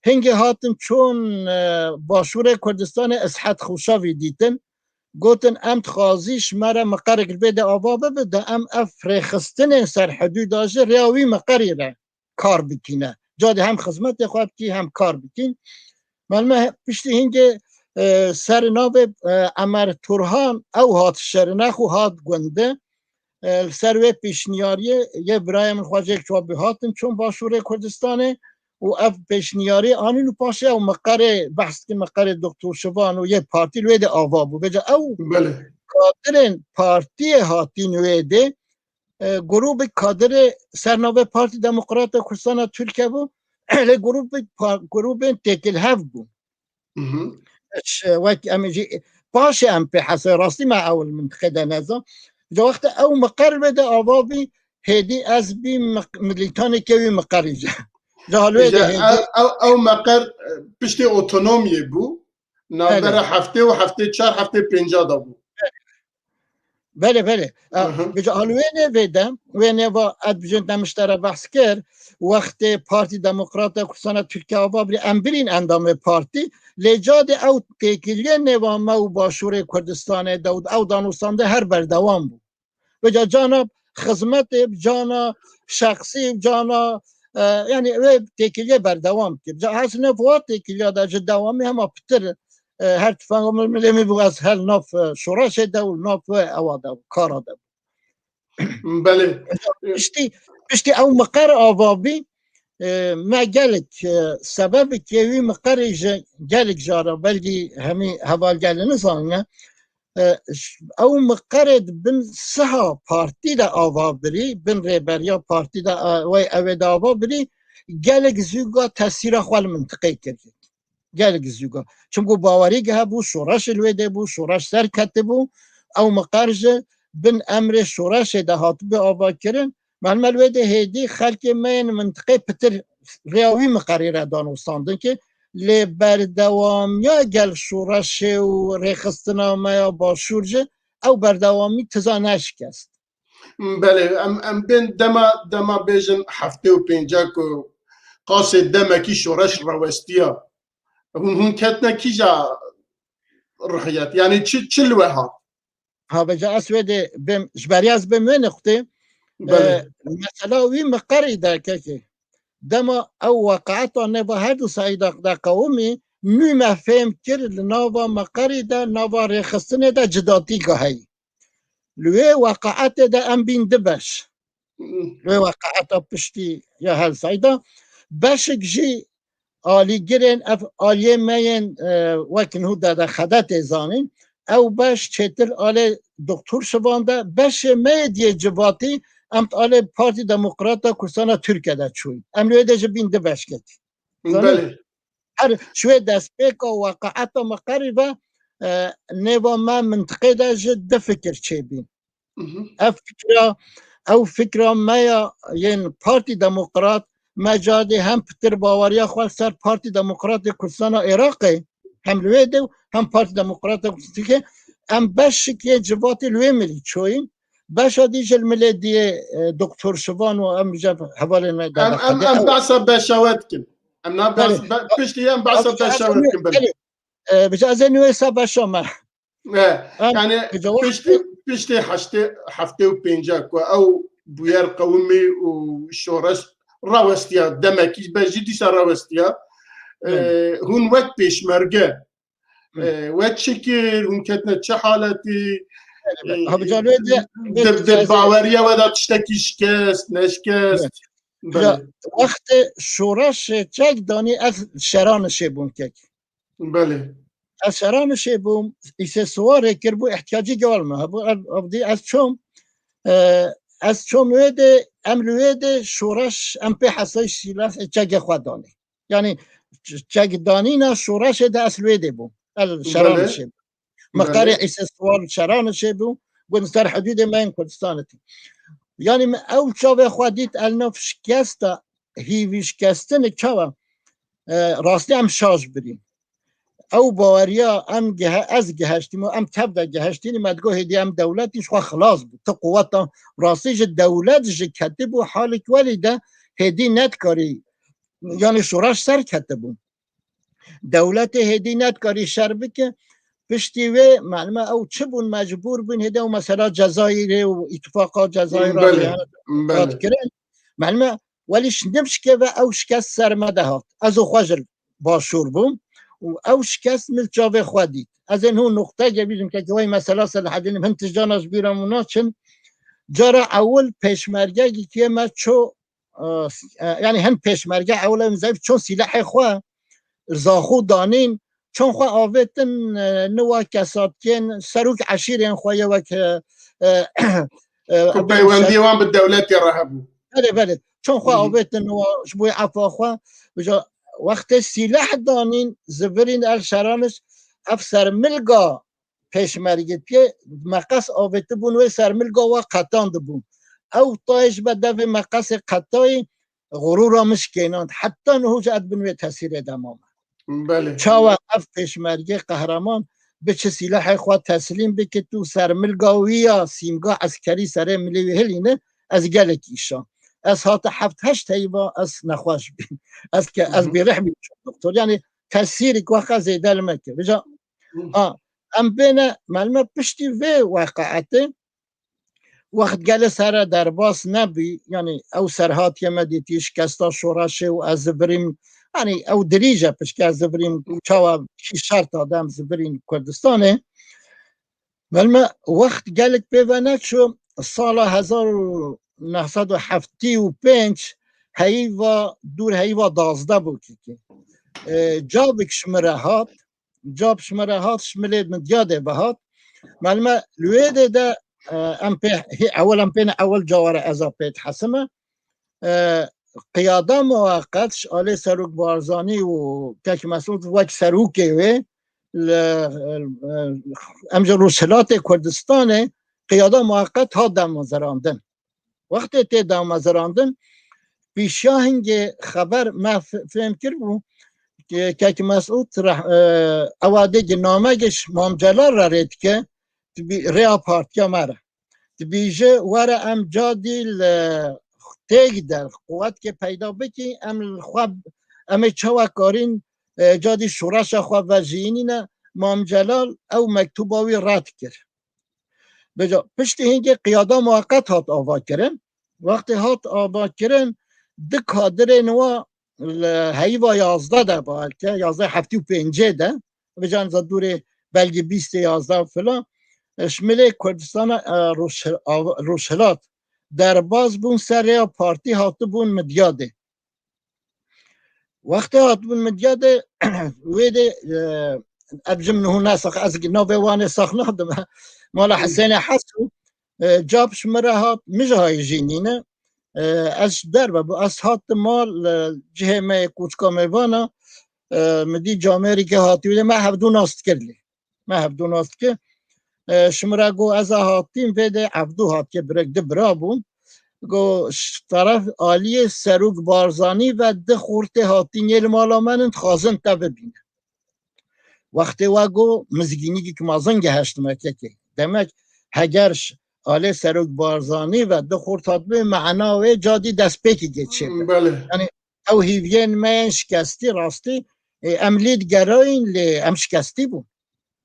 Hingê hatin çûn, e, Başûrê Kurdistanê Eshed Xoşavî dîtin. Gotin, em dixwazî ji me re miqerek li vê de ava bibe, de em ev rêxistinên ser hidûda jî rêya wî miqerî re kar bikîne. Cadê hem xizmetê xwe bikî, hem kar bikîn. Malme piştî hingê, e, ser navê, e, Emer Turhan ew hat şerine xwe hat gundê. E, li ser wê pêşniyariyê yê birayê min xwecêk çawa bi hatin çûn Başûrê Kurdistanê û ev pêşniyarî anîn û paşê ew miqerê behs dikin, miqerê Doktor Şivan û yê partî li wê de ava bû. Vêca ew Belê. Kadirên partiyê hatîn wê de e, grûbê kadirê sernavê Partî Demokrata Kurdistana Tirkiye bû, lê grûbê pa-, grûbên têkilhev bû. Hı hı. Ş-, wek em jî paşê em pê hesê rastî me ewil mintiqê de nezan. Ji wextê ew miqer vê de ava bî, hêdî ez bî miq-, milîtanekê wî miqerî ji. Ji halwê Îja de hêdî ew, ew, ew meqer, e, piştê otonomiyê bû. Navbera Belê. heftê û heftê çar, heftê pênca de bû. Belê, belê. E, Hı hı. Bi ca-, halwênê vê de, wê nêva ez bijin te min ji te re behs kir, wextê Partî Demokrata Kurdistana Tirkiye ava birî, em birîn endamê partî, lê cadê ew têkiliyê nêva me û Başûrê Kurdistanê de û ew danûstandê her berdewam bû. Vêca cana xizmetê, cana şexsî, cana, e, yanî wê têkiliyê berdewam kir. Ca ez ne vê têkiliya de ji dewamî hema pitir, e, her tifenga min milê min bû ez hel nav, e, şoreşê de û nav wê ewa de, kara de. Belê. Piştî, piştî ew miqer ava bî, e, me gelek, e, sebebekê wî miqerê ji gelek cara belkî hemî hevalgelê nizanine. E, ş-, ew miqerê di bin siha partî de ava birî, bin rêberiya partî de, e, wey ewê de ava birî, gelek zûga tesîra xwe li mintiqê kiriye. Gelek zûga. Çimku bawerî hebû, şoreşê li wê de bû, şoreş ser ketibû, ew miqer ji bin emrê şoreşê de hatibû avakirin. Mehmet wê de hêdî xelkê me yên mintiqê pitir rêya wî miqerî re danûstandin ki lê berdewamiya gel şoreşê û rêxistina me ya Başûr ji ew berdewamî tiza neşikest. Belê, em, em bên dema, dema bêjin heftê û pênca ku qasê demekî şoreş rawestiya. Hûn, hûn ketine kîja rihiyet? Yanî çi, çi li we hat? Ha, vêca ez wê dê bêm, ji beriya ez bêm wê nixtê. Belê. E, mesela wî miqerî de kekê. Dema ew weqaeta nêva her du Seîda de qewimî, nû me fêm kir li nava miqerî de, nava rêxistinê de cidatî gaheyî. Li wê weqaetê de em bîn di beş. Li wê weqaeta piştî ya her Seîda. Beşek jî alîgirên ev aliyê me yên, e, wek niho de de xedetê zanîn. Ew beş çêtir alê Doktor Şivan de, beşê me yê diyê civatî em alê Partî Demokrata Kurdistana Tirkiye de çûyîn. Em li wê de ji bîn di beş kek. Zanî? Belê. Her ji wê destpêka weqaeta miqerî ve, e, nêva me mintiqê de ji di fikir çêbîn. Hı hı. Ev fikra, ew fikra me ya yên Partî Demokrat, me cadê hem pitir baweriya xwe ser Partî Demokratê Kurdistana Iraqê, hem li wê de û hem Partî Demokrata Kurdistana Tirkiye, em beşikê civatê li wê milî çoyîn, beşa dî ji li milê diyê, e, Doktor Şivan û em ji hevalên me Em, em, em derdixin. behsa beşa we dikin. Em na behs, Belê. be-, piştî em behsa Abi, beşa ez we ê dikin, belê. belê. E, bi ez ê nû êsa beşa me. E, Em, yani bi cewab piştî, piştî heştê, heftê û pênca ku ew bûyer qewimî û şoreş rawestiya, demekî be jî dîsa rawestiya. E, Belê. hûn wek pêşmerge, Hı. e, we çi kir, hûn ketine çi haletî? Belê, belê. E, Ha, bi cewab de, di, di baweriya we de tiştekî şikest, neşikest? Evet. Belê. Ya, wextê şoreşê çek danî ez şeranişê bûm kek. Belê. Ez şeranişê bûm, îsê siwarê kir bû ihtiyacî gewal me. Hebû ev, ev dî ez çom, e, ez çom wê de, em li wê de şoreş, em pê hesay sîleh çekê xwe danê. Yani ç-, çek danîna şoreşê de ez li wê de bûm. Ez Belê. şeranişê bûm. Miqerê Belê. Îsê Siwar şeranişê bû, got ser hududê me yên Kurdistanê tê. Yani me ew çavê xwe dît el nav şikesta, hîvî şikestinê çawa, e, rastî em şaş birîn. Ew baweriya em gihe-, ez giheştîm û em tev de giheştînî me digot hêdî em dewletî ji xwe xilas bû. Ti quweta rastî ji dewlet ji ketibû halek welî de hêdî nedikarî, yani şoreş ser ketibû. Dewletê hêdî nedikarî şer bike. Piştî wê, malime ew çi bûn, mecbûr bûn, hêdî ew mesela Cezayirê û îtifaqa Cezayirê Belê, re belê. hat kirin. Malime welî ş-, nivşikê ve ew şikest ser me de hat. Ez û xwe ji Başûr bûm û ew şikest min çavê xwe dît. Ez ên hû nuqteyê bîrim ke wey mesela Selahedîn hin tijana ji bîra min naçin. Cara ewil pêşmergekî me ço e, s-, e, yani hin pêşmerge ewle zayıf çon sîlehê xwe zaxû danîn, çon xwe avêtin, e, niwa kesatiyên serok eşîrên xwe ye wek, e, e, E, Ku peywendiyê wan bi dewletê re hebû. Belê, belê. Çon xwe avêtin û ji bo efa xwe, wija wextê sîleh danîn, zivirîn el şeramiş, ev sermilga pêşmergê pê meqes avêtibûn wê sermilga wa qetandibûn. Ew tayê ji be devê meqesê qetayî xurûra min şikênand. Heta niho jî ez bin wê tesîrê de mame. Belê. Çawa ev pêşmergê qehreman biçi sîlehê xwe teslîm bike tu sermilga wî ya sîmga eskerî serê milê wî hilîne, ez gelek îşa. Ez hate heft heşt heyva ez nexweş bîm. Ez ke ez bêrih bîm doktor. Yani tesîrik wexa zêde li me kir. Vêca, a, em bêne melime piştî vê weqaetê, wext gelê sere derbas nebî, yani ew serhatiye me dîtî, şikesta şoreşê û ez zivirîm, yani ew dirîj e piştî ez zivirîm çawa kî şerta de em zivirîn Kurdistanê. Melime wext gelek pê ve neçû, sala hezar û neh sed û heftê û pênc heyva, dûr heyva dazdeh bû kikî. E, cavik ji min re hat, Cap ji min re hat, ji milê Midyadê ve hat. Melime li wê dê de, e, em pê, hê ewil em pê ne ewil caware ez a pê dihesime. E, qiyada muweqet ji alê Serok Barzanî û Kek Mesûd wek serokê wê li, e, em ji Rojhilatê Kurdistanê qiyada muweqet hat damezirandin. Wextê tê damezirandin, pîşiya hingê xeber me f-, fêm kiribû, ke-, Kek Mesûd reh-, e, ewa dê gi namegê ji Mam Celal re rê dike, dibî-, rêya partiya me re. Dibîje, were em cadî li têk de quwetkê peyda bikî, em li xwe, em ê çawa karîn, e, cadî şoreşa xwe vejiyînîne, Mam Celal ew mektuba wî red kir. Vêca piştî hingê qiyada muweqet hat avakirin. Wextê hat avakirin, di kadirên wa li heyva yazdeh de, belke yazdeh heftê û pêncê de, vêca niza dûrê belkî bîstê yazdeh filan, e, ji milê Kurdistana, e, Roj-, av-, Rojhilat derbas bûn, ser rêya partî hatibûn Midyadê. Wextê hatibûn Midyadê, wê dê, e, ev jim niho ne sax, ez navê wan ê sax nadim. Mala Hisênê Heso, e, cap ji min re hat, min ji hayê jî nîne. E, ez ji derve bû, ez hatim mal, e, cihê me yê Koçka Mêvana, e, min dî camêrî ke hatî wê, me hevdû nas dikir lê. Me hevdû nas dike. E, ji min re got, ez a hatîm, vê de Evdû hatiye birek, di bira bûn. Got, ji teref aliyê Serok Barzanî ve di xortê hatîn yê li mala me nin, dixwazin te bibînin. Wextê we got, mizgînîkek mezin geheştime kekê. Demek heger ji alê Serok Barzanî ve di xort hatibê, mehna wê cadî destpêkî geçê. Belê. Yani ew hîviyên me yên şikestî rastî, e, em lê digerayîn, lê em şikestî bûn.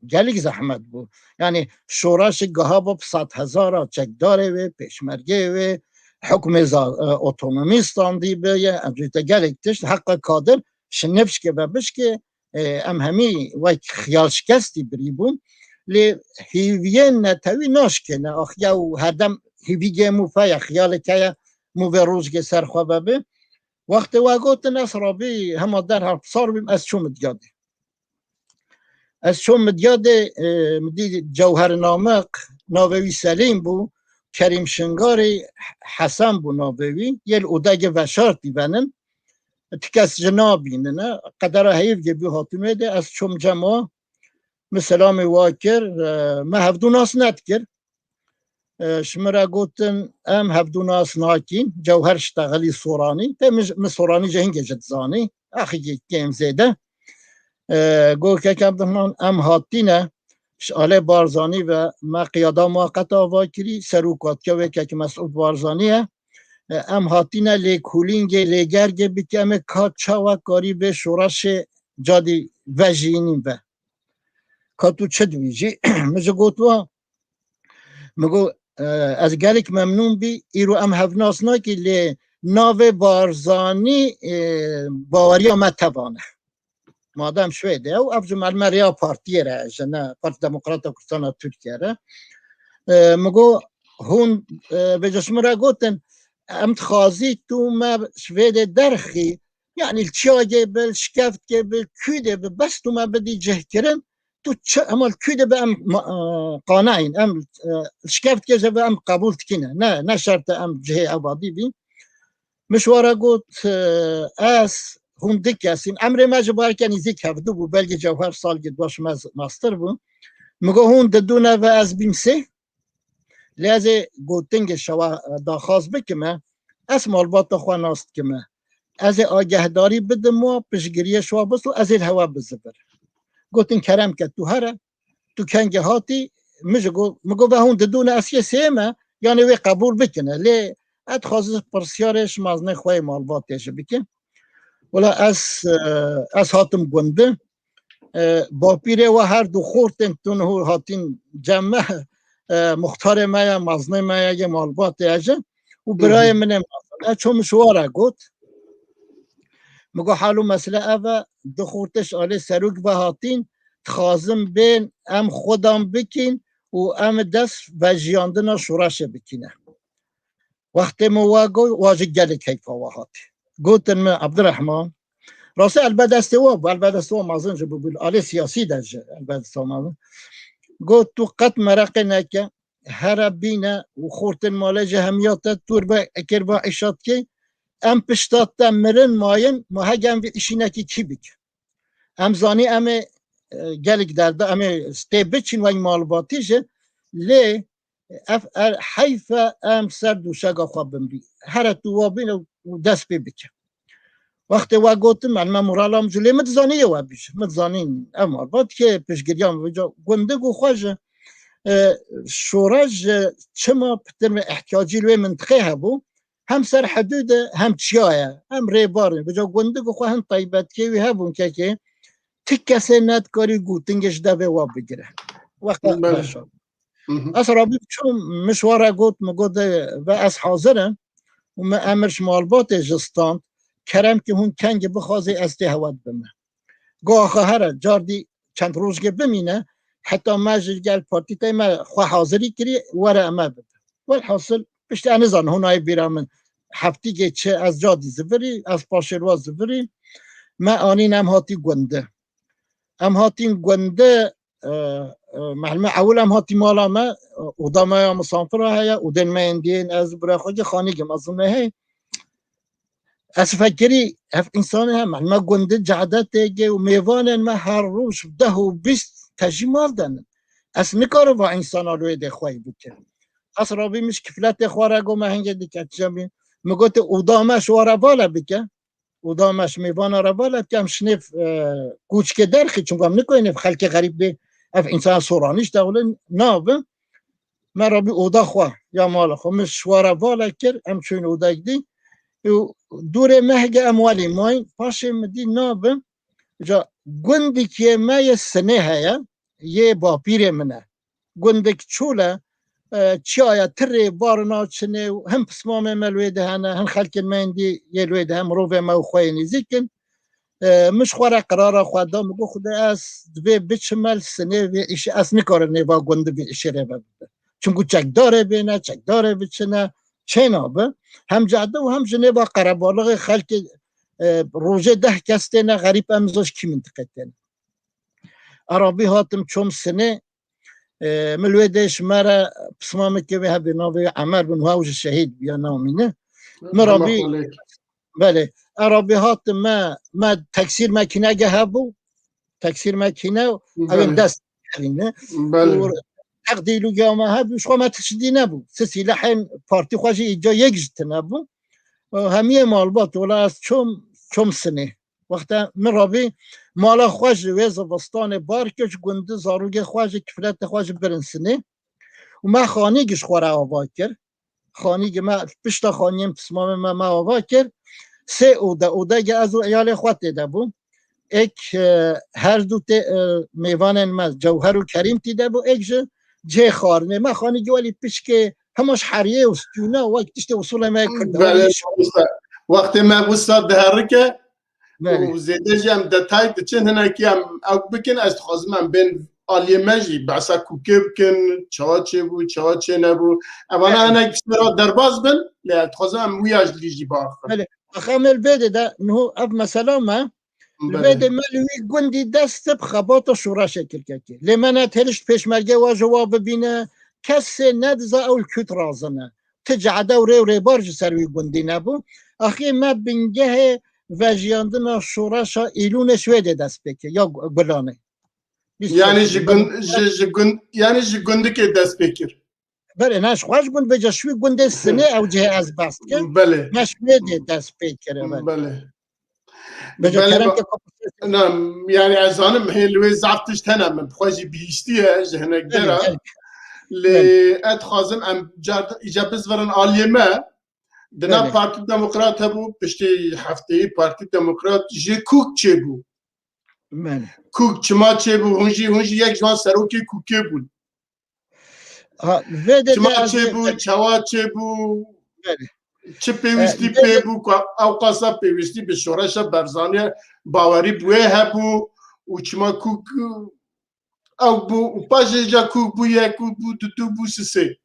Gelek zehmet bû. Yani şoreşê giha bi sed hezara çekdarê wê, pêşmergeyê wê, hukmê za-, e, otonomî standî bi, ye, em jî te gelek tişt, heqa kadir, şinê bişkê ve bişkê, e, em hemî wek xiyal şikestî birî bûn. Lê hîviyên netewî naşkêne. Axiya û herdem hîvî gê mû fe ye, xiyalê ke ye, mû vê rojgê ser xwe ve bi. Wextê we gotin, ez rabî hema derhev sar bîm, ez çûm Midyadê. Ez çûm Midyadê, e, min dî Cewher Namiq, navê wî Selîm bû, Kerîm Şingarî, Hesen bû navê wî, yê li odegê veşartî venin. Ti kes ji nabînine, qedera heyv gê bû hatin wê de, ez çûm cema, min selamê wa kir, e, me hevdû nas nedikir. E, ji min re gotin, em hevdû nas nakîn, Cewher ji Texelî Soranî, te min, min Soranî jî hingê ji dizanî, axikî kêm zêde. E, got, kek Ebdurehman, em hatîne, ji alê Barzanî ve me qiyada muweqet ava kirî, serokatiya wê kek Mesûd Barzanî ye. E, em hatîne lêkolîngê, lêgergê bike, em ê ka çawa karî vê şoreşê cadî vejînîn ve. Ka tu çi dibîjî? Min ji got wa, min got, e, ez gelek memnûn bî, îro em hevnas nakî, lê navê Barzanî, e, baweriya me tevan e. Madem Şwêdê ye û ev ji me, me rêya partiyê re, ji ne Parti Demokrata Kurdistana Tirkiye re. E, min got, hûn, e, vêca ji min re gotin, em dixwazî tu me Şwêdê derxî, yani li çiyagê bi, li şkeftkê bi, kûdê bi, bes tu me bidî cihkirin, tu çi, hema li kû de be em ma-, e, qane in, em, e, şikeft ke jê ve em qebûl dikine. Ne, ne şert e em cihê evadî bî. Min ji we re got, e, ez, hûn du kes in. Emrê me ji ber ke nîzîk hevdu bû, belkî Cewher salgê dua ji me z-, mestir bû. Min got, hûn didûne ve ez bîm sê. Lê ez ê gotingê şewa, e, daxwaz bikime, ez malbata xwe nas dikime. Ez ê agehdarî bidim wa, piştgiriyê şewa bisto, ez ê li hewa bizivir. Gotin, kerem ke tu here, tu kengê hatî, min ji go-, min got, ve hûn didûne ez yê sê me, yanê wê qebûl bikine. Lê ez dixwazim pirsyarê ji mezinê xwe yê malbatê jî bikim. Wela ez, e, ez hatim gundî. E, bapîrê we her du xortên tun hû hatîn cem me, e, muxtarê me ye, mezinê me ye, yê malbatê ye jî. Û Hı hı. birayê min ê mezin. Ez çûm ji we re got. Min got, hal û mesele ev e, du xortê ji alê serok ve hatîn, dixwazin bên, em xwedan bikîn û em dest vejiyandina şoreşê bikîne. Wextê min wa got, wa jî gelek heyfa wa hatî. Gotin min, Abdurrahman, rastî elbet destê wa bû, elbet destê wa mezin jî bû, bû alê siyasî de jî elbet destê wa mezin. Got, tu qet mereqê neke, here bîne û xortên malê jî hemiya te tur ve ekir va îşa dikê, em pişta te mirin mayin, ma hege em vê îşî nekî kî bike? Em zanî em ê, e, gelek derda, em ê stê biçin wek malbatî jî, lê ev er heyf e em ser dûşega xwe binbî. Here tu wa bîne û dest pê bike. Wextê we gotin, me, me morala min jî lê min dizanî yê we bijî. Min dizanîn ev malbat kê piştgiriya min vêca gundik û xwe ji, e, şoreş ji çima pitir ve ihtiyacî li wê mintiqê hebû. Hem ser hidûd e, hem çiya ye. Hem rêbar in. Vêca gundik û xwe hin taybetiyê wî hebûn kekê. Ti kesê nedikarî gotingê ji devê wa bigire. Wexta Belê. beşa. Hı hı. Ez rabî çûm, min ji wa re got, min got, "De, ve ez hazir im." Û min emir ji malbatê jî stand, "Kerem ki hûn kengê bixwazê ez tê hewa dibime." Got, "Axa here, cardî çend rojgê bimîne, heta me ji gel partîtayê me xwe hazirî kirî, were eme bibe." Welhasil, piştî ez nizanim, hûn nayê bîra min. Heftîgê çi ez cadî zivirî, ez paşê wa zivirî. Me anîn em hatî gundi. Em hatîn gundi, e, e, mehlume ewil em hatî mala me, e, oda me ya misafira heye, odên me yên diyên ez bira xwe ki xanîgim ez me hey. Ez fekirî ev însanê heme, me gundin cehedetê ge û mêvanên me her roj deh û bîst tejî mal denin. Ez nikarim va însana li wê dê xwey bikim. Ez rabî min ji kifletê xwe re got me hingê dike çemî. Min gote oda me ji we re bale bike. Oda me ji mêvana re bale bike, em şinê, e, kûçikê derxî, çunku em nikoyê nêv xelkê xerîb bê, ev însana soranî ji dewlê nabin. Me rabî oda xwe ya mala xwe, min ji wa re vala kir, em çûn odayek dî. Û dûrê mehge em welî mayîn, paşê min dî nabin. Ca gundikê me yê Sinê heye, yê bapîrê min e. Gundek çûl e, e, çiya ye, tirê bar naçine û hin pismamê me li wê de hene, hin xelkên me yên dî yê li wê de hene, mirovê me û xwe yê nêzîk in. E, min ji xwe re qirara xwe da, min got, Xuda, ez divê biçime li Sinê vê îşê, ez nikarim nêva gundî vê îşê rê ve bibe. Çunku çekdarê bêne, çekdarê biçine, çê nabe. Hem cehde û hem ji nêva qerebalixê xelkê, e, rojê deh kes têne xerîb, em zoj kî mintiqê têne. Erabî hatim çom Sinê, e, min li wê dê ji me re pismamekê wê hevê navê wê Emer bin, ew jî şehîd bû ya namîne. Min rabî, belê. Erabî hatim me, me teksîr mekînege hebû. Teksîr mekîne, ew ê Belê. dest kerîne. Belê. Û teqdîlû ya me hebû, ji xwe me tişt dî nebû. Ti sîlehên partî xwe jî îca yek ji tine bû. Hemiyê malbat, wela ez çom, çom Sinê. Wexta min rabî mala xwe ji wê zivistanê bar kir, ji gundî zarokê xwe, ji kifletê xwe jî birin Sinê. Û me xanîgî ji xwe re ava kir. Xanîgî me, pişta xaniyên pismamê me, me ava kir. Sê ode, odege ez û eyalê xwe tê de bû. Êk, e, her du tê, e, mêvanên me, Cewher û Kerîm tî de bû, êk ji cihê xwarinê. Me xanîgî welî pişkê, hema ji heriyê û stûna, wek tiştê usulê me Kurd. Belê, mamoste. Wextê me wisa diherike, Belê. Û zêde jî em detay diçin, hinekî em ew bikin, ez dixwazim em bên aliyê me jî behsa kûkê bikin, çawa çêbû, çawa çênebû. Evana Belê. hinek ji me re derbas bin, lê ez dixwazim em wî ya ji lî jî biaxivin. Belê. Axa me li bê de, de, niho ev mesela me, Li vê de me li wî gundî dest bi xebata şoreşê kir kekê. Lê me ne têliş pêşmerge wa ji wa bibîne, kesê nediza ew li kût razin e. Ti cehde û rê û rêbar ji ser wî gundî nebû. Axê me bingehê vejiyandina şoreşa Îlûnê ji wê dê dest pê kir, ya Gu-, Gulanê. Yanî ji gund, ji, ji gund, yanî ji gundikê dest pê kir. Belê, ne ji xwe ji gund bêje, ji wî gundê Sinê ew cihê ez behs dikim. Belê. Me ji wê dê dest pê kir, belê. Belê. Bêje Belê, kerem ba-, ke na, yanî ez zanim hê li wê zaf tişt hene, min bi xwe jî bihîstiye ji hinek Belê, dera. Belê. Lê Belê. ez dixwazim em car îca bizvirin aliyê me. Di nav Belê. Partî Demokrat hebû, piştî hefteyî Partî Demokrat ji kûk çêbû. Belê. Kûk çima çêbû, hûn jî, hûn jî yek ji wan serokê kûkê bûn. Ha, vê de Çima de ez çêbû, çawa çêbû, Belê. çi E, pêwîstî vê pê de bû ku ew qasa pêwîstî bi şoreşa Barzanî bawerî bi wê hebû û çima kûk ew bû û paşê ca kûk bû yek, kûk bû du, du bû sisê.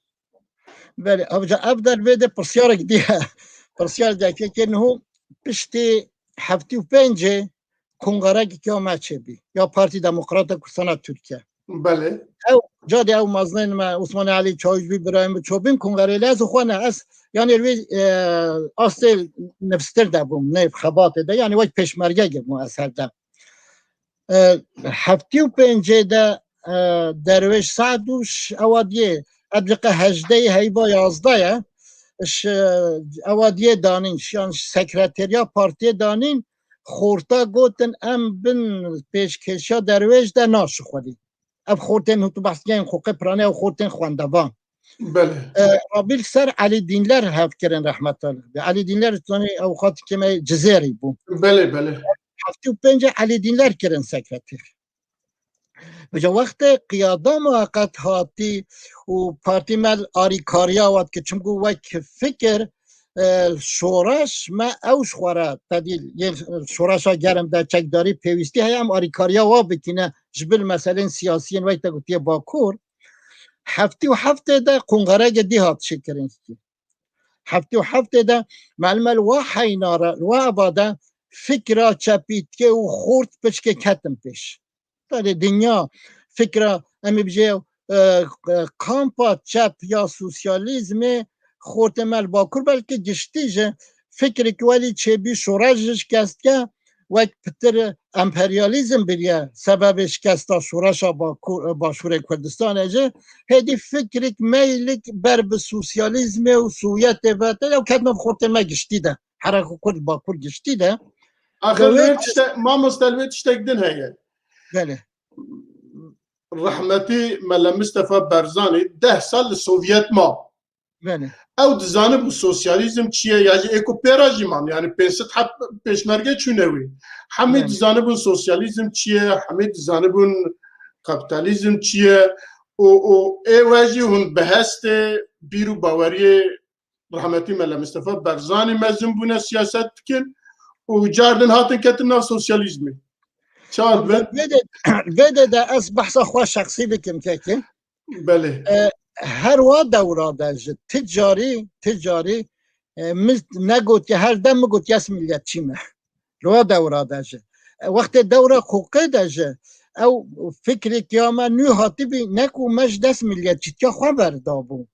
Belê, hewce ev der vê de pirsyarek diye. Pirsyar de kekê niho piştî heftê û pêncê kongarekî ya me çêbî. Ya Partî Demokrata Kurdistana Tirkiye. Belê. Ew, cadê ew mezinên me, Osmanê Elî Çawîş bî, Birahîm Çobîn, kongarê lê ez xwe ne, ez, yanî wî, e, astê nivstir de bûm, nêv xebatê de, yanî wek pêşmerge bûm ez her dem. E, heftê û pêncê de, e, Derwêş Saed û ş-, ewa diyê, edliqe hejdeyê heyva yazdeh ye. Ş-, ewa diyê danîn, ş-, yan sekreteriya partiyê danîn, xorta gotin, em bin pêşkêşiya Derwêş de naşixulî. Ev xortên hûtu behs yên xoqê pirane ew xortên xwendevan. Belê. E, Rabil ser Elî Dînler hev kirin rehmeta li. Elî Dînler zanî ewqatî kêmeyê Cizêrî bû. Belê, belê. Heftê û pêncê Elî Dînler kirin sekreter. Vêca wextê qiyada muqeqet hatî û partî me li arîkariya wat ki çimku wek fikir, e, şoreş me ew ji xwe re tedî yên şoreşa germ de çekdarî pêwîstî heye em arîkariya wa bikîne ji bil meselên siyasiyên wek te gotiye Bakur. Heftê û heftê de kongareke dî hat çêkirin. Heftê û heftê de melmel wa heyna re, wa eva de fikra çepîtke û xort piçke ketin pêş. Belê dinya fikra, em ê bijê, e, e, kampa çep ya sosyalîzmê xortê me li Bakur belkî giştî ji fikrek welî çêbî şoreş ji şikestke wek pitir emperyalîzm biriye sebebê şikesta şoreşa Bakur, Başûrê Kurdistanê jî hêdî fikrek meylik ber bi sosyalîzmê û Sovyetê ve tê ew ketine bi xortê me giştî de. Hereka Kurd Bakur giştî de. Axir Dewê li wê tiştek, mamoste li wê tiştek din heye. Belê. Rehmetî Mele Mistefa Barzanî deh sal li Sovyet ma. Belê. Ew dizanibû sosyalîzm çi ye, ya jî ê ku pê re jî man, yanî pênc sed heb pêşmerge çûne wê. Hemî Belê. dizanibûn sosyalîzm çi ye, hemî dizanibûn kapîtalîzm çi ye û, û ê we jî hûn bi hestê bîr û baweriyê rehmetî Mele Mistefa Barzanî mezin bûne siyaset dikin û cardin hatin ketin nav sosyalîzmê. Çawa dibe? Vê de, vê de, de ez behsa xwe şexsî bikim kekê. Belê. E, her wa dewra de ji ti carî, ti carî, e, min negotiye, her dem min gotiye ez milletçî me. Li wa dewra de jî. E, wextê dewra qoqê de jî ew fikrek ya me nû hatibî, ne ku me ji dest milletçîtiya xwe berdabû.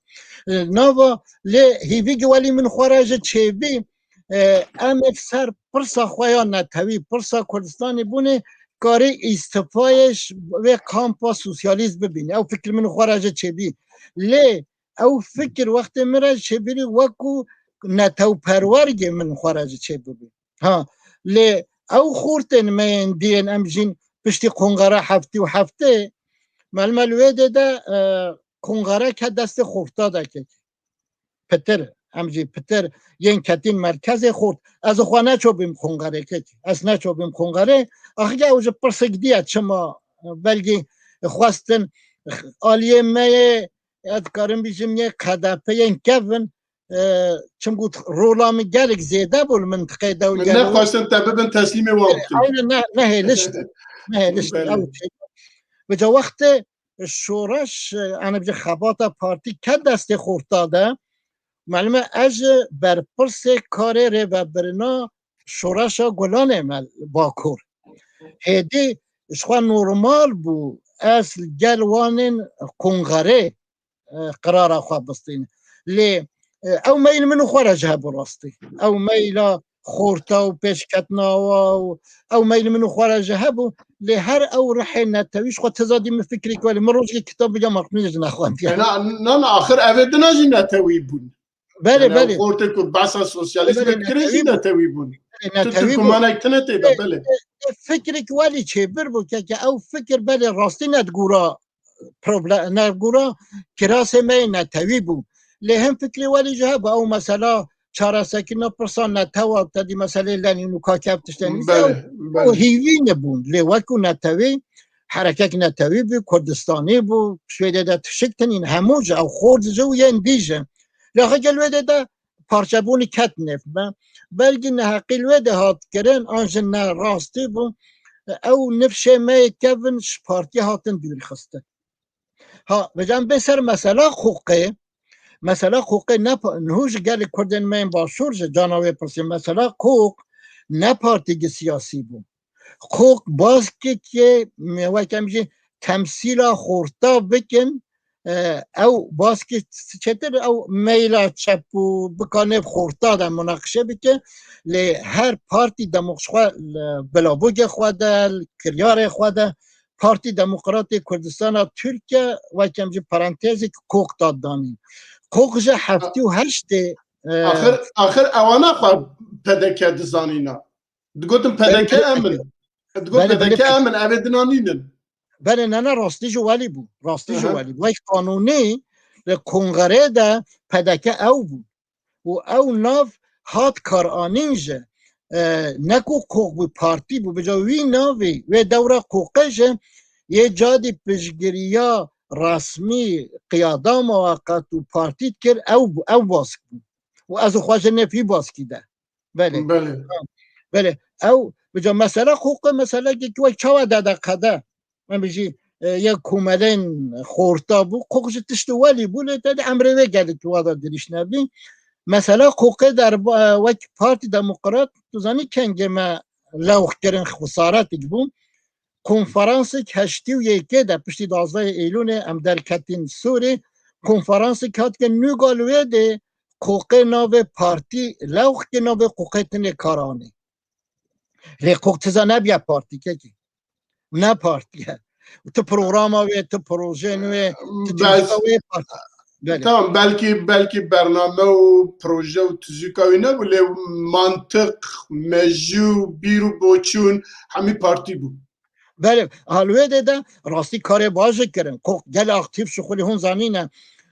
E, nava lê hîvî ki welî min xwe re ji çêbî, e, em ê ser pirsa xwe ya netewî, pirsa Kurdistanê bûnê karê îstifayê ji vê kampa sosyalîst bibîne. Ew fikir min xwe re ji çêbî. Lê ew fikir wextê min re çêbirî wekû netewperwergê min xwe re ji çêbibî. Ha, lê ew xortên me yên diyên em jîn piştî qongera heftê û heftê, melmel wê dê de, e, qongere ke destê xorta de kek. Pitir, em jî pitir yên ketîn merkezê xort. Ez xwe neçobîm qongerê kek. Ez neçobîm qongerê. Axir ew ji pirsik diye çima, e, belkî xwestin aliyê me yê, ez dikarim bîjim yê K D P yên kevin, e, çimkû rola min gelek zêde bû li mintiqeyê de û Min gelo nexwestin te bibin teslîmê wan bikin. Aynen, ne, ne hêliş, ne hêliş. Belê. Ew şey. Vêca wextê şoreş, e, yani bir xebata partî ke destê xorta de, melime ez ji berpirsê karê rêvebirina şoreşa Gulanê me li Bakur. Hêdî ji xwe normal bû ez gel wanên kongrê, e, qirara xwe bistîne. Lê, e, ew meyl min û xwe re ji hebû rastî. Ew meyla xorta û pêşketina wa û ew meyl min û xwe re ji hebû. Lê her ew rihê netewî ji xwe tizadî min fikrê ku welî min rojekê kitab bigem aqilî ji nexwendiye. Na, na, na, axir ev ê dina jî netewî bûn. Belê, Yani, belê. Xortê ku behsa sosyalîzmê Belê, dikirê jî netewî bûn. Netewî bûn. Belê, Ti netewî bûn. Tirkumanek tine tê de, Lê, belê. lê, lê fikrek welî çêbir bû, keke ew fikir belê rastî ne digura problem, ne digura kirasê me yê netewî bû. Lê hin fikrê welî jî hebû, ew mesela çareserkirina pirsa netewa, tedî meselê Lenîn û Kakê ev tiştên nîse, Belê, ew, ew belê. hîvî nebûn. Lê wekû netewî, herekek netewî bû, Kurdistanî bû, Swêdê de tişik tinîn, hemû ji ew xort ji û yên dî ji. Lê xwe gel wê de de parçebûnî ket nêv me. Belkî neheqî li wê de hat kirin, an jî ne rastî bû. Ew nifşê me yê kevin ji partiyê hatin dûrî xistin. Ha, vêca em bê ser mesela Qoqê. Mesela Qoqê ne pa-, niho ji gelê Kurdên me yên Başûr ji cana wê pirsî. Mesela Qoq ne partîgî siyasî bû. Qoq baskekê, me wek em jî temsîla xorta bikin, e, ew baskê çêtir ew meyla çep û bika nêv xorta de munaqişe bike, lê her partî demoq ji xwe li bilavogê xwe de, li kiryarê xwe de, Partî Demokratê Kurdistana Tirkiye, wek em jî parantezek Qoq da danîn. Qoq ji heftê û heştê, e, Axir, axir ewana xwe P D K dizanîna. Digotin P D K Belê, em in. Digot belê, belê, P D K em in, ev ê dina nînin. Belê, ne, ne, rastî ji welî bû. Rastî ji Aha. welî bû. Wek qanûnî li kongrê de P D K ew bû. Û ew nav hat karanîn ji, e, ne ku Qoq bû, partî bû. Vêca wî navê, wê dewra Qoqê ji yê cadî piştgiriya resmî qiyada muweqet û partî dikir, ew bû, ew bask bû. Û ez û xwe ji nêv vî baskî de. Belê. Belê. Ha. Belê. Ew, vêca mesela Qoqê, meselekê ki wek çawa de de qede. Em jî, e, yek komelên xorta bû. Qoq ji tiştê welî bû, lê te de emrê wê gelek wa da dirîş nebî. Mesela Qoqê der, e, wek Partî Demokrat, tu zanî kengê me lewx kirin, xesaretek bû. Konferansek heştê û yekê de, piştî duwazdehê Eylûlê em derketîn Sûrî, konferansek hat ke nûga li wê dê Qoqê navê partî lewx ke navê Qoqê tinê karanê. Lê Qoq tiza nebiye partî kekî. Ne partî ye. Tu programa wê, tu projeyên wê, tu Bel- civîka wê partî. Belê. Tamam, belkî, belkî bername û proje û tizîka wî nebû, lê mantiq, mejû, bîr û boçûn hemî partî bû. Belê, ha li wê dê de rastî karê baş jî kirin. Qoq gelek aktîf şixulî hûn zanîne.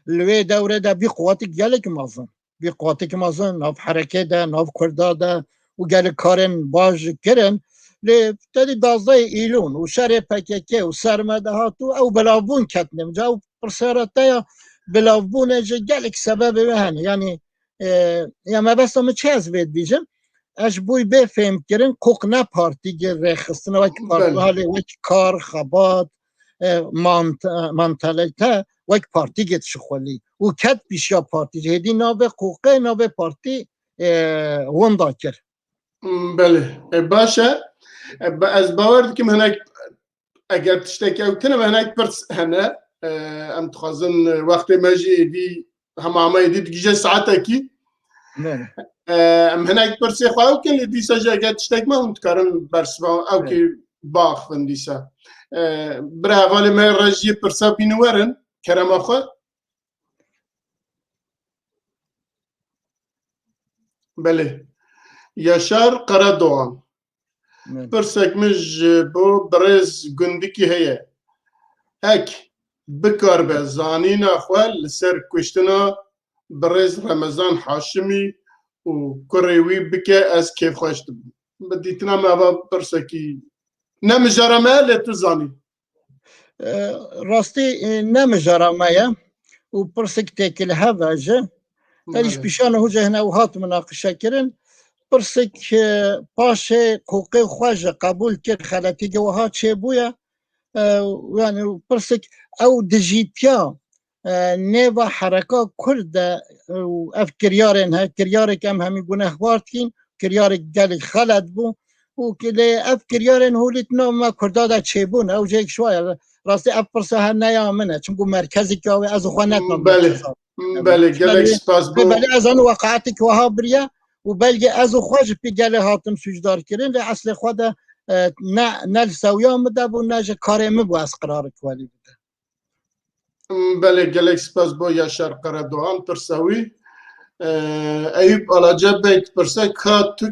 Li wê dewrê de bî quwetik gelek mezin. Bî quwetik mezin, nav herekê de, nav Kurda de û gelek karên baş jî kirin. Lê tedî duwazdehê Îlûn û şerê P K K û sermede hat û ew belavbûn ketine. Ca ew pirsera te ya belavbûnê ji gelek sebebê wê hene. Yanî, e, ya mebesta min çi ez vê dibîjim? Ez ji bo bê fêhm kirin, Qoq ne partîgê rêxistina wek Belê. partî, halê wek kar, xebat, e, mant-, e, mantalite, wek partîgê dişixulî. Û ket pîşiya partî. Hêdî navê Qoqê, navê partî, e, winda kir. Belê. E, baş e. E, ba-, ez bawer dikim hinek, eger tiştek ew tine ve hinek pirs hene, e, em dixwazin, e, wextê me jî êdî hema hema êdî digije saetekî. Ne. E, em hinek pirsê xwe ew kin, lê dîsa jî eger tiştek me hûn dikarin bersiva ew Evet. kê biaxivin dîsa. E, bira hevalê me rejiyê pirsa bînin werin, kerema xwe. Belê. Yaşar Karadoğan. Evet. Pirsek min ji bo birêz Gundikî heye. Hek bikaribe zanîna xwe li ser kuştina birêz Remezan Haşimî û kurê wî bike, ez kêfxweş dibim. Bi dîtina me eva pirsekî ne mijara me ye, lê tu zanî. E, rastî, e, ne mijara me ye û pirsek têkil hev e ji. Te jî Belê. pîşan û hûce hine û hat munaqişe kirin. Pirsek, e, paşê Qoqê xwe ji qebûl kir, xeletî ge wiha çêbûye. E, yani pirsek ew dijîtiya, e, nêva hereka Kurd de, e, û ev kiryarên he, kiryarek em hemî gunehbar dikîn, kiryarek gelek xelet bû. û ki-, lê ev kiryarên holî di nav me Kurda de çêbûn, ew jêk ji wa ye. Rastî ev pirsa her ne ya min e, çimkû merkezê ki ew ê ez û xwe nedim. Belê, belê, gelek spas bo. Belê ez zanim weqaetek wiha biriye û belkî ez û xwe ji pî gelê hatim sûcdar kirin, lê eslê xwe de, e, ne, ne li sewiya min de bû, ne ji karê min bû ez qirarik welî bidim. Belê, gelek spas bo Yaşar Karadoğan, pirsa wî. E, Eyûp Alaca Bey dipirse, ka tu,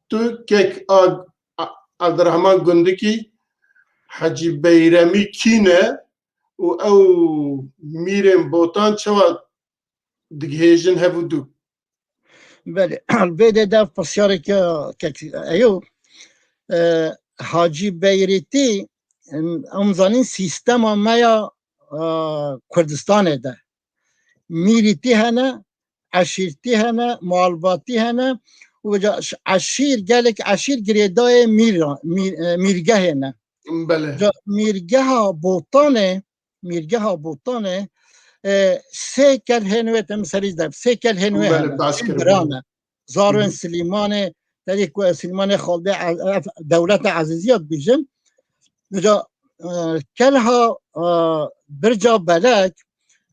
tu kek Ag-, A-, Abdurrahman Gundikî, Hecî Beyremî kî ne û ew mîrên Botan çawa digihêjin hev û du? Belê, vê de dev pirsyareke kek Eyûp, e, Hacî Beyrîtî, em, em zanîn sîstema me ya, e, Kurdistanê de. Mîrîtî hene, eşîrtî hene, malbatî hene û ca-, eşîr, gelek eşîr girêdayê mîr, mîr, e, mîrgehê ne. Belê. Ca-, mîrgeha Botanê, mîrgeha Botanê, e, sê kel hên wê te min serî de, sê kel hên wê hene, sê bira ne. Zarên Silîmanê, derê ku Silîmanê xalbê e-, ev dewleta Ezîziya dibêjin. Ca, e, kelha, e, Birca Belek,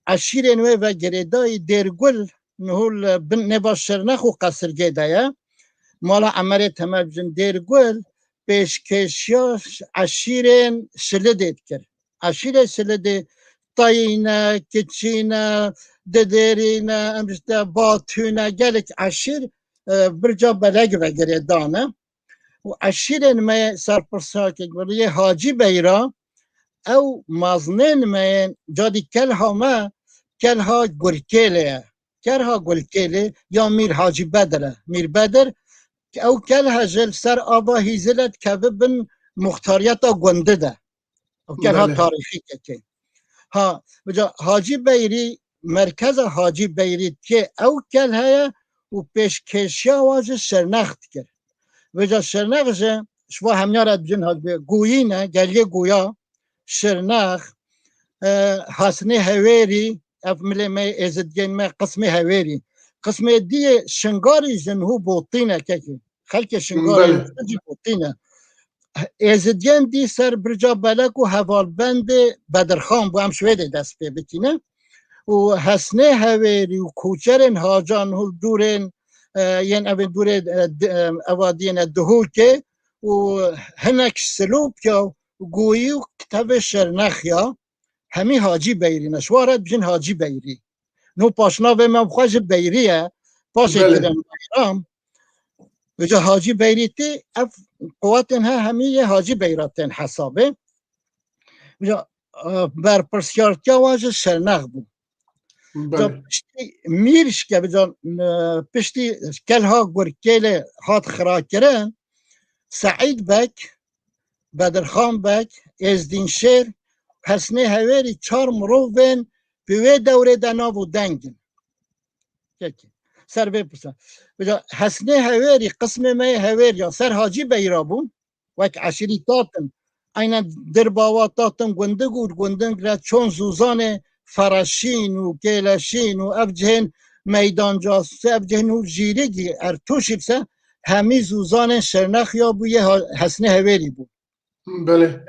eşîrên wê ve girêdayî Dêrgul, niho li bin nêva Şirnex û Qesirgê de ye. Mala Emerê Temel bijin Dêrgul, pêşkêşiya eşîrên Şilidê dikir. Eşîrê Şilidê Tayî ne, Kiçî ne, Didêrî ne, em işte Batû ne, gelek eşîr, e, Birca Belek ve girêdan e. Û eşîrên me serpirsakek bi riyê Hacî Beyra, ew maznên me yên cadî kelha me, kelha Gurkêlê ye. Kerha Gulkêlê ya Mîr Hacî Bedir e. Mîr Bedir, ew kelhe ji li ser ava Hîzile dikeve bin muxtariyeta gundî de. Ew kerha tarîxî kekê. Ha, bica Hacî Beyrî, merkeza Hacî Beyrî tê ew kelhe ye û pêşkêşiya wa ji Şirnex dikir. Vêca Şirnex ji, ji va hemiya re dibijin Hacî Beyrî, Goyî ne, geliyê Goya, Şirnex, e, Hesnê Hewêrî, ev milê me, êzidgên me, qismê Hewêrî. Qismê diyê Şingarî ji niho Botî ne kekê. Xelkê Şingarî jî Botî ne. Êzidgên dî ser Birca Belek û hevalbendê Bedirxan bû, em ji wê dê dest pê bikîne. Û Hesnê Hewêrî û koçerên Hacan hûl dûrên, e, yên evên dûrê, e, di-, e, eva diyên e Dihokê û hinek Silopya Goyî û kitevê Şirnex ya, hemî Hacî Beyrî ne. Ji wa re dibijin Hacî Beyrî. No paşnavê me bi xwe ji Beyrî ye. Paşê kirin Beyram. Vêca Hacî Beyrî tê, ev quwetên he hemî yê Hacî Beyra tên hesabê. Vêca, e, berpirsyartiya wan ji Şirnex bû. Belê. Piştî Mîr şike, vêca, e, piştî kelha Gurkêlê hat xirakirin, Seîd Beg, Bedirxan Beg, Êzdîn Şêr, Hesnê Hewêrî çar mirovên bi wê dewrê de nav û deng in. Peki. Ser vê pirsa. Vêca Hesnê Hewêrî, qismê me yê Hewêriya, ser Hacî Beyra bûn, wek eşîrî tatin. Eynen Dirbawa tatin Gundig û Gundig re çon zûzanê Fereşîn û Kêleşîn û ev cihên Meydancasûsê, ev cihên û Jîrigî, Ertûşî se hemî zûzanên Şirnex ya bû yê Ha-, Hesnê Hewêrî bû. Belê.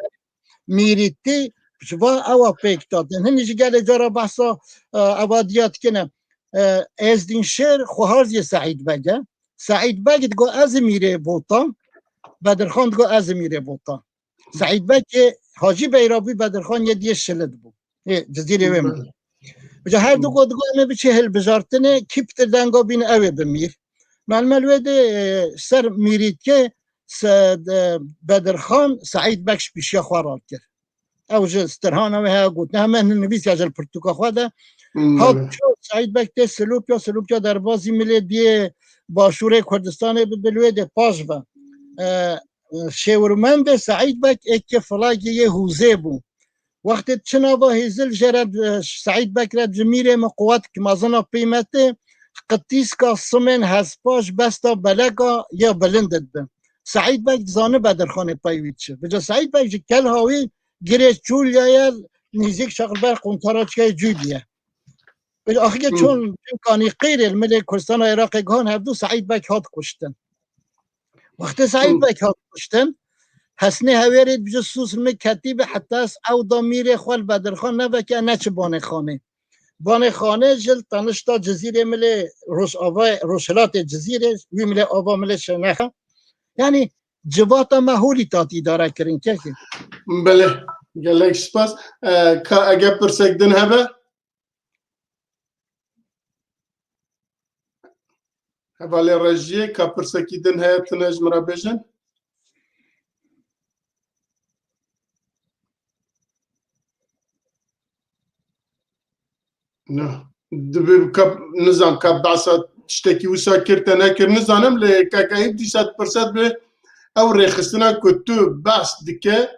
Mîrîtî ji va ewa pêk datin. Hinî ji gelê cara behsa, e, eva diya dikine. E, Êzdîn Şêr xwehar zî Seîd Beg e. Seîd Beg digo ez mîrê Botan, Bedirxan digo ez mîrê Botan. Seîd Beg yê Hacî Beyra bû, Bedirxan yê diyê Şilid bû. Ê, Cizîrê wê min. Vêca her du got, digot, em ê biçê hilbijartinê, kî pitir denga bîne ew ê bi mîr. Melmel wê de, e, ser mîrîtke se, e, Bedirxan Seîd Beg ji pîşiya xwe rakir. Ew ji stirhana wê heye gotin. Hemen nivîs ya ji li pirtûka xwe de. Hat ço Seîd Beg tê Silopya, Silopya derbazî milê diyê başûrê Kurdistanê bi, bi wê de paş ve. E, e, şêwirmendê Seîd Beg êkê filagê yê hûzê bû. Wextê çi nava Hêzil jê re, e, Seîd Beg re ji mîrê min quwet ki mezina pîmetê, qitîska simên hespa ji besta beleka ya bilind dibin. Seîd Beg dizani Bedirxanê pey wî çi. Vêca Seîd Beg ji kelha wî girê Çûlya ye, nîzîk şexilber quntara çiyayê Cûdî ye. Vêca axike çon kanî qîrê li milê Kurdistana Iraqê gihan hevdu Seîd Beg hat kuştin. Wextê Seîd Beg hat kuştin, Hesnê Hewêrê dibêje Sûs li min ketî bi, heta ez ew da mîrê xwe li Bedirxan neveke, neçi Banê Xanê. Banê Xanê ji li tenişta Cizîrê milê Rojava, Rojhilatê Cizîrê, wî milê ava milê Şirnexe. Yanî civata me holî tat îdare kirin, kekê. Belê, gelek spas. E, ka eger pirsek din hebe? Hevalê rejiyê, ka pirsekî din heye, tune ji min re bêjin. Na. Dibe ka, nizam ka behsa tiştekî wisa kir te nekir, nizanim, lê kaka hîv dîsa dipirse dibe ew rêxistina ku tu behs dike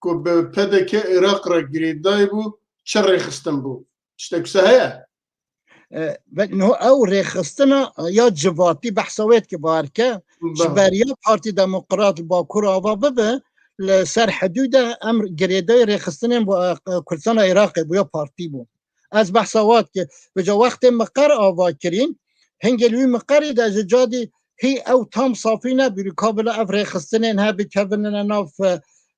ku bi P D K Iraq re girêdayî bû, çi rêxistin bû? Tiştek wisa heye? E, ve-, niho ew rêxistina ya civatî behsa wê dike, bawer ke, ji beriya Partî Demokrat li Bakur ava bibe, li ser hidûde em girêdayî rêxistinên bo-, e, Kurdistana Iraqê bû ya partî bû. Ez behsa wa dike. Vêca wextê miqer ava kirîn, hingê li wî miqerî de ji cadî hî ew tam safî nebû. Ka bila ev rêxistinên he bikevin nav,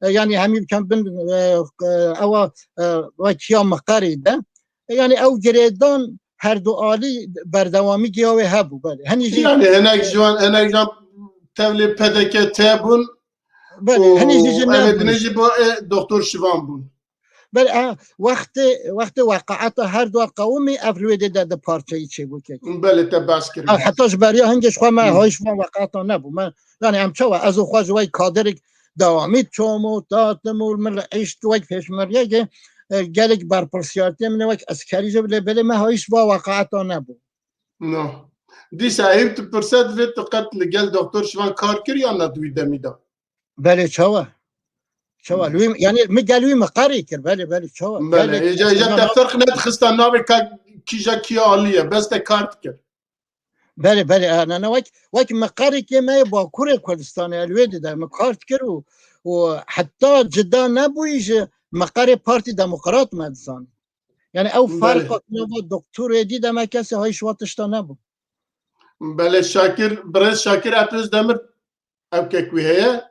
e, yanî hemî bikin bin, e, e, ewa, e, wek ya miqerî de. Yanî ew girêdan her du alî berdewamî giya wê hebû, belê. Henî jî Yani hinek ji wan, hinek ji wan tevlê P D K T bûn Belê, û henî jî ji em ê nebûn. Dinê jî bo, e, Doktor Şivan bûn. Belê, e, wextê, wextê weqaeta her du qewimî ev li wê dê de di parçeyî çêbû kek. Belê, te behs kir. Ha, heta ji beriya hingê ji xwe me Hı. hay ji van weqaeta nebû. Me, yani em çawa, ez û xwe ji wey kaderek dewamî çom û tatim û min li îşt wek pêşmergeyekê, e, gelek berpirsiyartiyê min ê wek eskerî jî bile, belê me hîç va weqaeta nebû. No. Dîsa hîv tu pirse divê tu qet li gel Doktor Şivan kar kir yan na di wî demî de? Belê, çawa? Çawa? Hmm. Li wî, yani mi gel wî miqerî kir, belê, belê, çawa? Belê, Gelek îca, îca te ferq nedixista navê ka kîja kî alî ye, bes te kar dikir. Belê, belê, e, ne, ne, wek, wek miqerîkê me yê Bakurê Kurdistanê, el wê dide, min kar dikir û, û heta cida nebûyî ji miqerê Partî Demokrat me dizanî. Yani ew Belê. ferqa nava doktorê dî de me kesê hay ji wa tişta nebû. Belê, Şakir, birêz Şakir Epözdemir ew kek wî heye.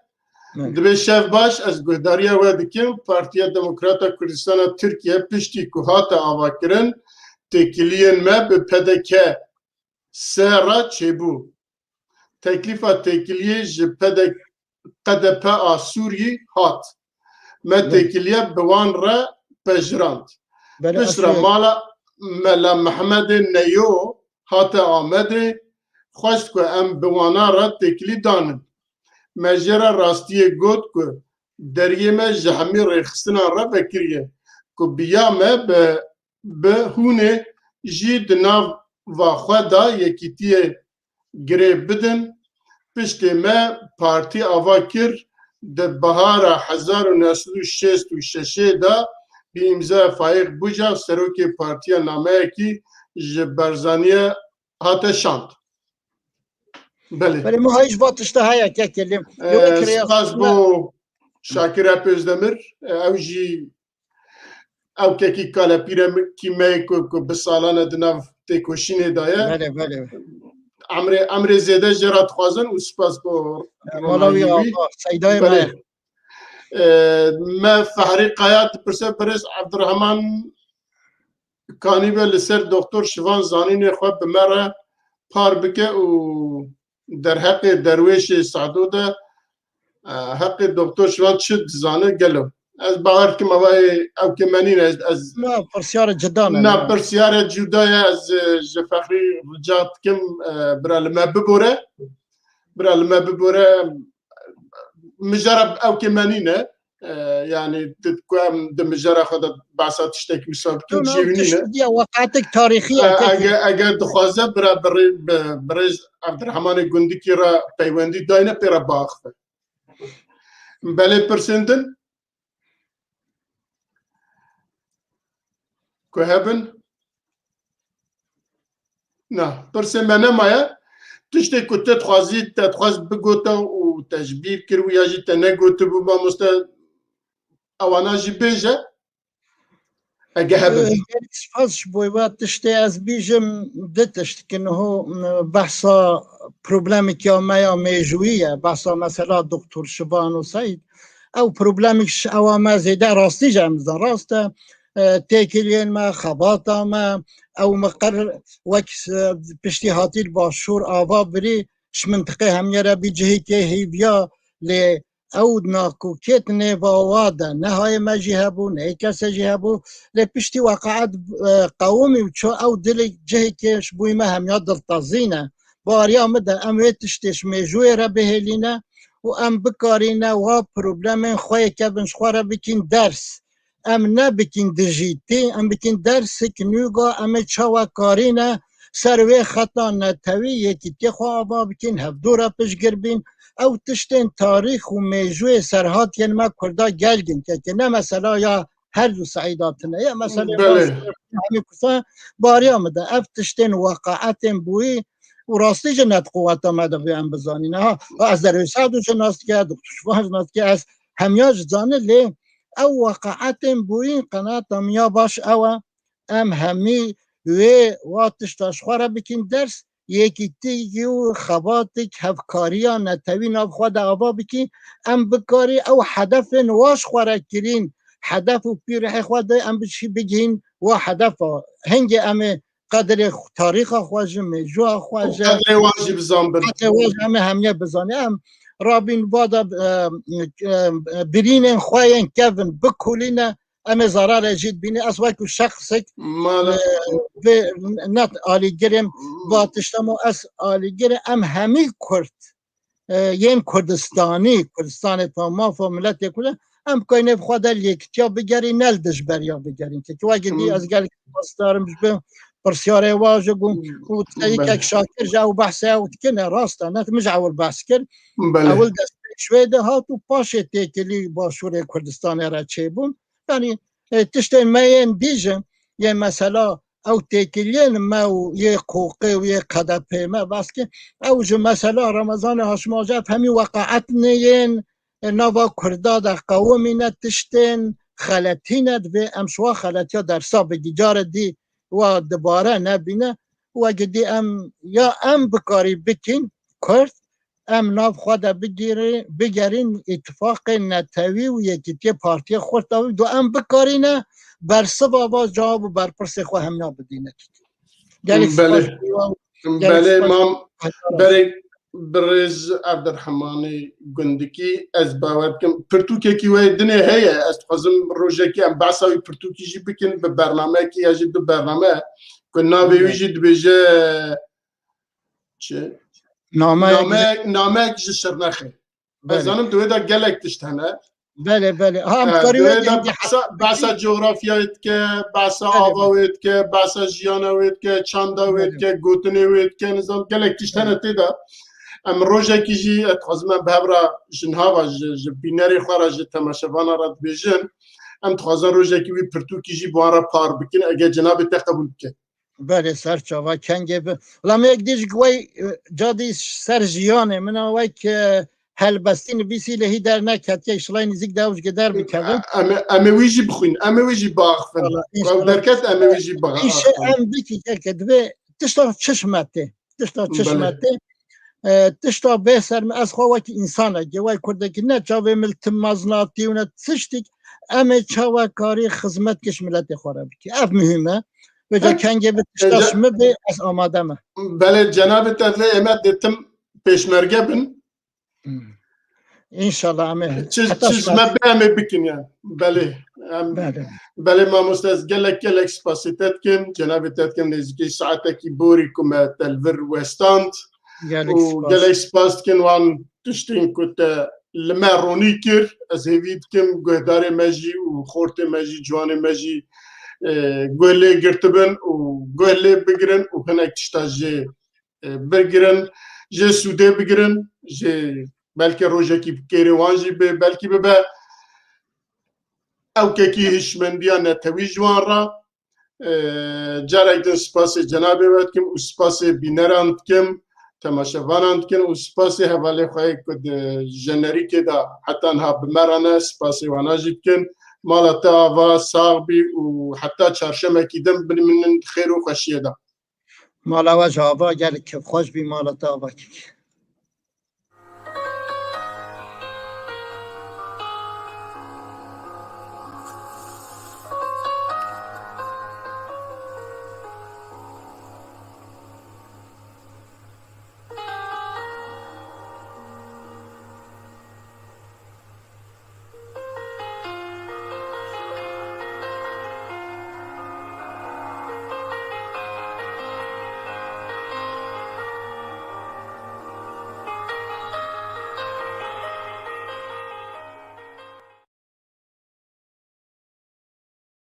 Belê. Dibê şev baş, ez guhdariya we dikim. Partiya Demokrata Kurdistana Tirkiye piştî ku hate avakirin, têkiliyên me bi P D K S re çêbû. Teklîfa têkiliyê ji P D K, K D P a Sûriyê hat. Me Belê. têkiliye bi wan re pejirand. Belê, Piştre aslında mala Mela Mehmedê Neyo hate Amedê, xwest ku em bi wana re têkilî danin. Me jê re rastiyê got ku deriyê me ji hemî rêxistinan re vekiriye ku bi ya me bi, bi hûnê jî di nav va xwe de yekîtiyê girê bidin. Piştê me partî ava kir, di bihara hezar û neh sed û şêst û şeşê de bi îmzaya Faîq Bucak, serokê partiya, nameyekî ji Barzaniyê hate şand. Belê. Belê, min hay ji va tişta heye, kek Elîm. Ee, Yo, wek rêya spas bo Şakir Ep Özdemir. Ee, ew jî ew kekî kalepîre mi-, kî me ku, ku bi salan e di nav têkoşînê de ye. Belê, belê. Emrê, emrê zêde jê re dixwazin û spas bo Mala wî ronahiyê wî. Ava, seydayê Belê. me. Ee, me Fehrî Kaya dipirse, birêz Evdirehman kanîbe li ser Doktor Şivan zanînê xwe bi me re par bike û derheqê derwêşê Sado de, e, heqê Doktor Şivan çi dizane gelo? Ez bawer dikim eva ê ew kê me nîne, ez, ez Na, pirsyara cida ne, Na, ne. pirsyara cuda ye, ez, e, ji Fehrî rica dikim, e, bira li me bibore. Bira li me bibore, mijara ew kê me nîne. E, yani, di, ku em di mijara xwe de behsa tiştekî wisa bikin, No, no, cî wî nîne. tişt diye, weqatek tarîxî ye, E, kekî. ege, ege dixwaze bira birê-, bi-, birêz Evdirehmanê Gundikî re peywendî dayne pê re biaxive. Belê pirsên din ku hebin? Na, pirsê me nemaye. Tiştê ku te dixwazî, te dixwaz bigota û te ji bîr kiribû ya jî te negotibû, mamoste, ewana jî bêje. Ege hebin. Gelek spas ji bo we. Tiştê ez bîjim, di tişt ki niho behsa problemekî ya me ya mêjûyî ye. Behsa mesela Doktor Şivan û Seîd. Ew problemek ji ewa me zêde rastî jî em dizan. Rast e, e, têkiliyên me, xebata me, ew me qer wek, e, piştî hatî li Başûr ava birî, ji mintiqê hemiyê re bî cihekê hêviya, lê ew nakokiyet nêva wa de, ne hayê me jî hebû, ne yê kese jî hebû, lê piştî weqaet, e, qewimî û ço ew dilê cihekê ji bo me hemiya diltezî ne. Bariya min de em wê tiştê ji mêjûyê re bihêlîne û em bikarîne wa problemên xwe yê kevin ji xwe re bikîn ders. Em nebikîn dijîtî, em bikîn dersik nûga, em ê çawa karîne ser wê xeta netewî yekîtiyê xwe ava bikîn, hevdû re piştgir bîn. Ew tiştên tarîx û mêjûyê serhatiyên me Kurda gelgin keke, ne mesela ya her du Seîda tine ye, meselê Belê. Baş hemî kusa bariya min de. Ev tiştên weqaetên bûyî û rastî jî net quweta me de vê em bizanîne. Ha, ha, ez derê Seîdû jî nas dike, Doktor Şivan jî nas dike, ez hemiya ji zane lê ew weqaetên bûyîn qenaeta min ya baş ew e, em hemî wê wa tişta ji xwe re bikin ders, yekîtî û xebatik, hevkariya netewî nav xwe de ava bikî, em bikarî ew hedefên wa ji xwe re kirîn, hedef û pîrihê xwe de em biçî bigihîn wa hedefa. Hingê em ê qedrê xwe, tarîxa xwe ji, mêjûya xwe ji, qedrê wan jî bizanbin. Qedrê wan jî em ê hemiye bizanî. Em rabîn va de, e, e, birînên xwe yên kevin bikolîne, em ê zararê jî dibîne. Ez wekî şexsek, Mala. e, vê net alîgirê va tişta ma ez alîgirê, em hemî Kurd, e, yên Kurdistanî, Kurdistanê pa mafa miletê Kurd, em bikayî nêv xwe de li yekitiya bigerîn, ne li dijberiya bigerîn. Kekî wekî dî Hmm. ez gelek spas darim ji bin pirsyarê wa jî bû Hmm. û te Belê. yekek Şakir ji ew behsê ew dikine, rast e, ne min ji ewil behs kir. Belê. Ewil destpêk ji wê de hat û paşê têkilî Başûrê Kurdistanê re çêbûn. Yanî, e, tiştên me yên dî jî, yên mesela ew têkiliyên me û yê qoqê û yê K D P me baskê, ew ji mesela Remezanê Haşim Hoca ev hemî weqaetnê yên, e, nava Kurda de qewimîne tiştên xeletî ne, divê em ji wa xeletiya dersa bigî, carê dî wa dibare nebîne, wekî dî em ya em bikarî bikîn Kurd, em nav xwe de bigêrî-, bigerîn îtifaqê netewî û yekîtiyê partiyê xurt de do em bikarîne bersiva va cewab û berpirsê xwe hemna bidîne. Gelek Belê. spas. Gelek Belê, spas. mam, berê birêz Evdirhemanê Gundikî, ez bawer dikim pirtûkekî wê dinê heye, ez dixwazim rojekî em behsa wî pirtûkî jî bikin, bi bernameyekî ya jî du bername, ku navê wî Belê. jî dibêje çi? Nameyek Nameyek, nameyek ji Şirnexê. Ez Belê. zanim di wê de gelek tişt hene. Belê, belê. Ha, em Ee, karî di wê wê de de hîngî behsa, behsa coğrafyayê dike, behsa Belê, ava belê. wê dike, behsa jiyana wê dike, çanda wê Belê. dike, gotinê wê dike, nizam gelek tişt hene Belê. tê de. Em rojekî jî, ez dixwazim em bi hev re ji niha ve ji, ji bînerê xwe re, ji temaşevana re dibêjin. Em dixwazin rojekî wî pirtûkî jî bi wan re par bikin, eger cenabê te qebûl bike. Belê, ser çava, kengê bi. Wela me yek dî ji wey, e, ca dî ser jiyanê min a, wek, e, helbestî nivîsî lê hî derneketiye, îşilay nîzîk de ew ji der bikevin. Em ê, em ê wî jî bixwîn, em ê wî jî biaxivin. Wala, Ew înşallah. derket, em ê wî jî biaxivin. Îşe em bikî keke divê tişta çişme tê. Tişta çişme Belê. tê. E, tişta bê ser min, ez xwe wekî însanekê, wey kurdekî, ne çavê min li tim mezinatî û ne tiştik, em ê çawa karî xizmet kiş miletê xwe re bikî. Ev muhîm e. Vêca Peki, kengê bi tişta e, ce- ji min bê, ez amade me. Belê, cenabê te vê ême dê tim pêşmerge bin. Hmm. Înşallah em ê Çi, heta çi ji me şima- bê em ê bikin yani. Belê. Em, Belê. belê mamoste, ez gelek, gelek spasê te dikim. Cenabê te dikim nêzîkî saetekî borî ku me te li vir westand. Gelek Û spas. gelek spas dikin wan tiştên ku te li me ronî kir. Ez hêvî dikim guhdarê me jî û xortê me jî, ciwanê me jî, e, guh lê girtibin û guh lê bigirin û hinek tişta jê, e, bigirin, jê sûdê bigirin, jê belkî rojekî bi kêrê wan jî bê, belkî bibe ewkekî hişmendiya netewî ji wan re. E, carek din spasê cenabê we dikim û spasê bîneran dikim, temaşevanan dikin û spasê hevalê xwe yê ku di jenerîkê de heta niha bi me re ne, spasê wana jî dikin. Mala te ava sax bî û heta çarşemekî din bimînin xêr û xweşiyê de. Mala we jî ava, gelek kêfxweş bî mala te ava kek.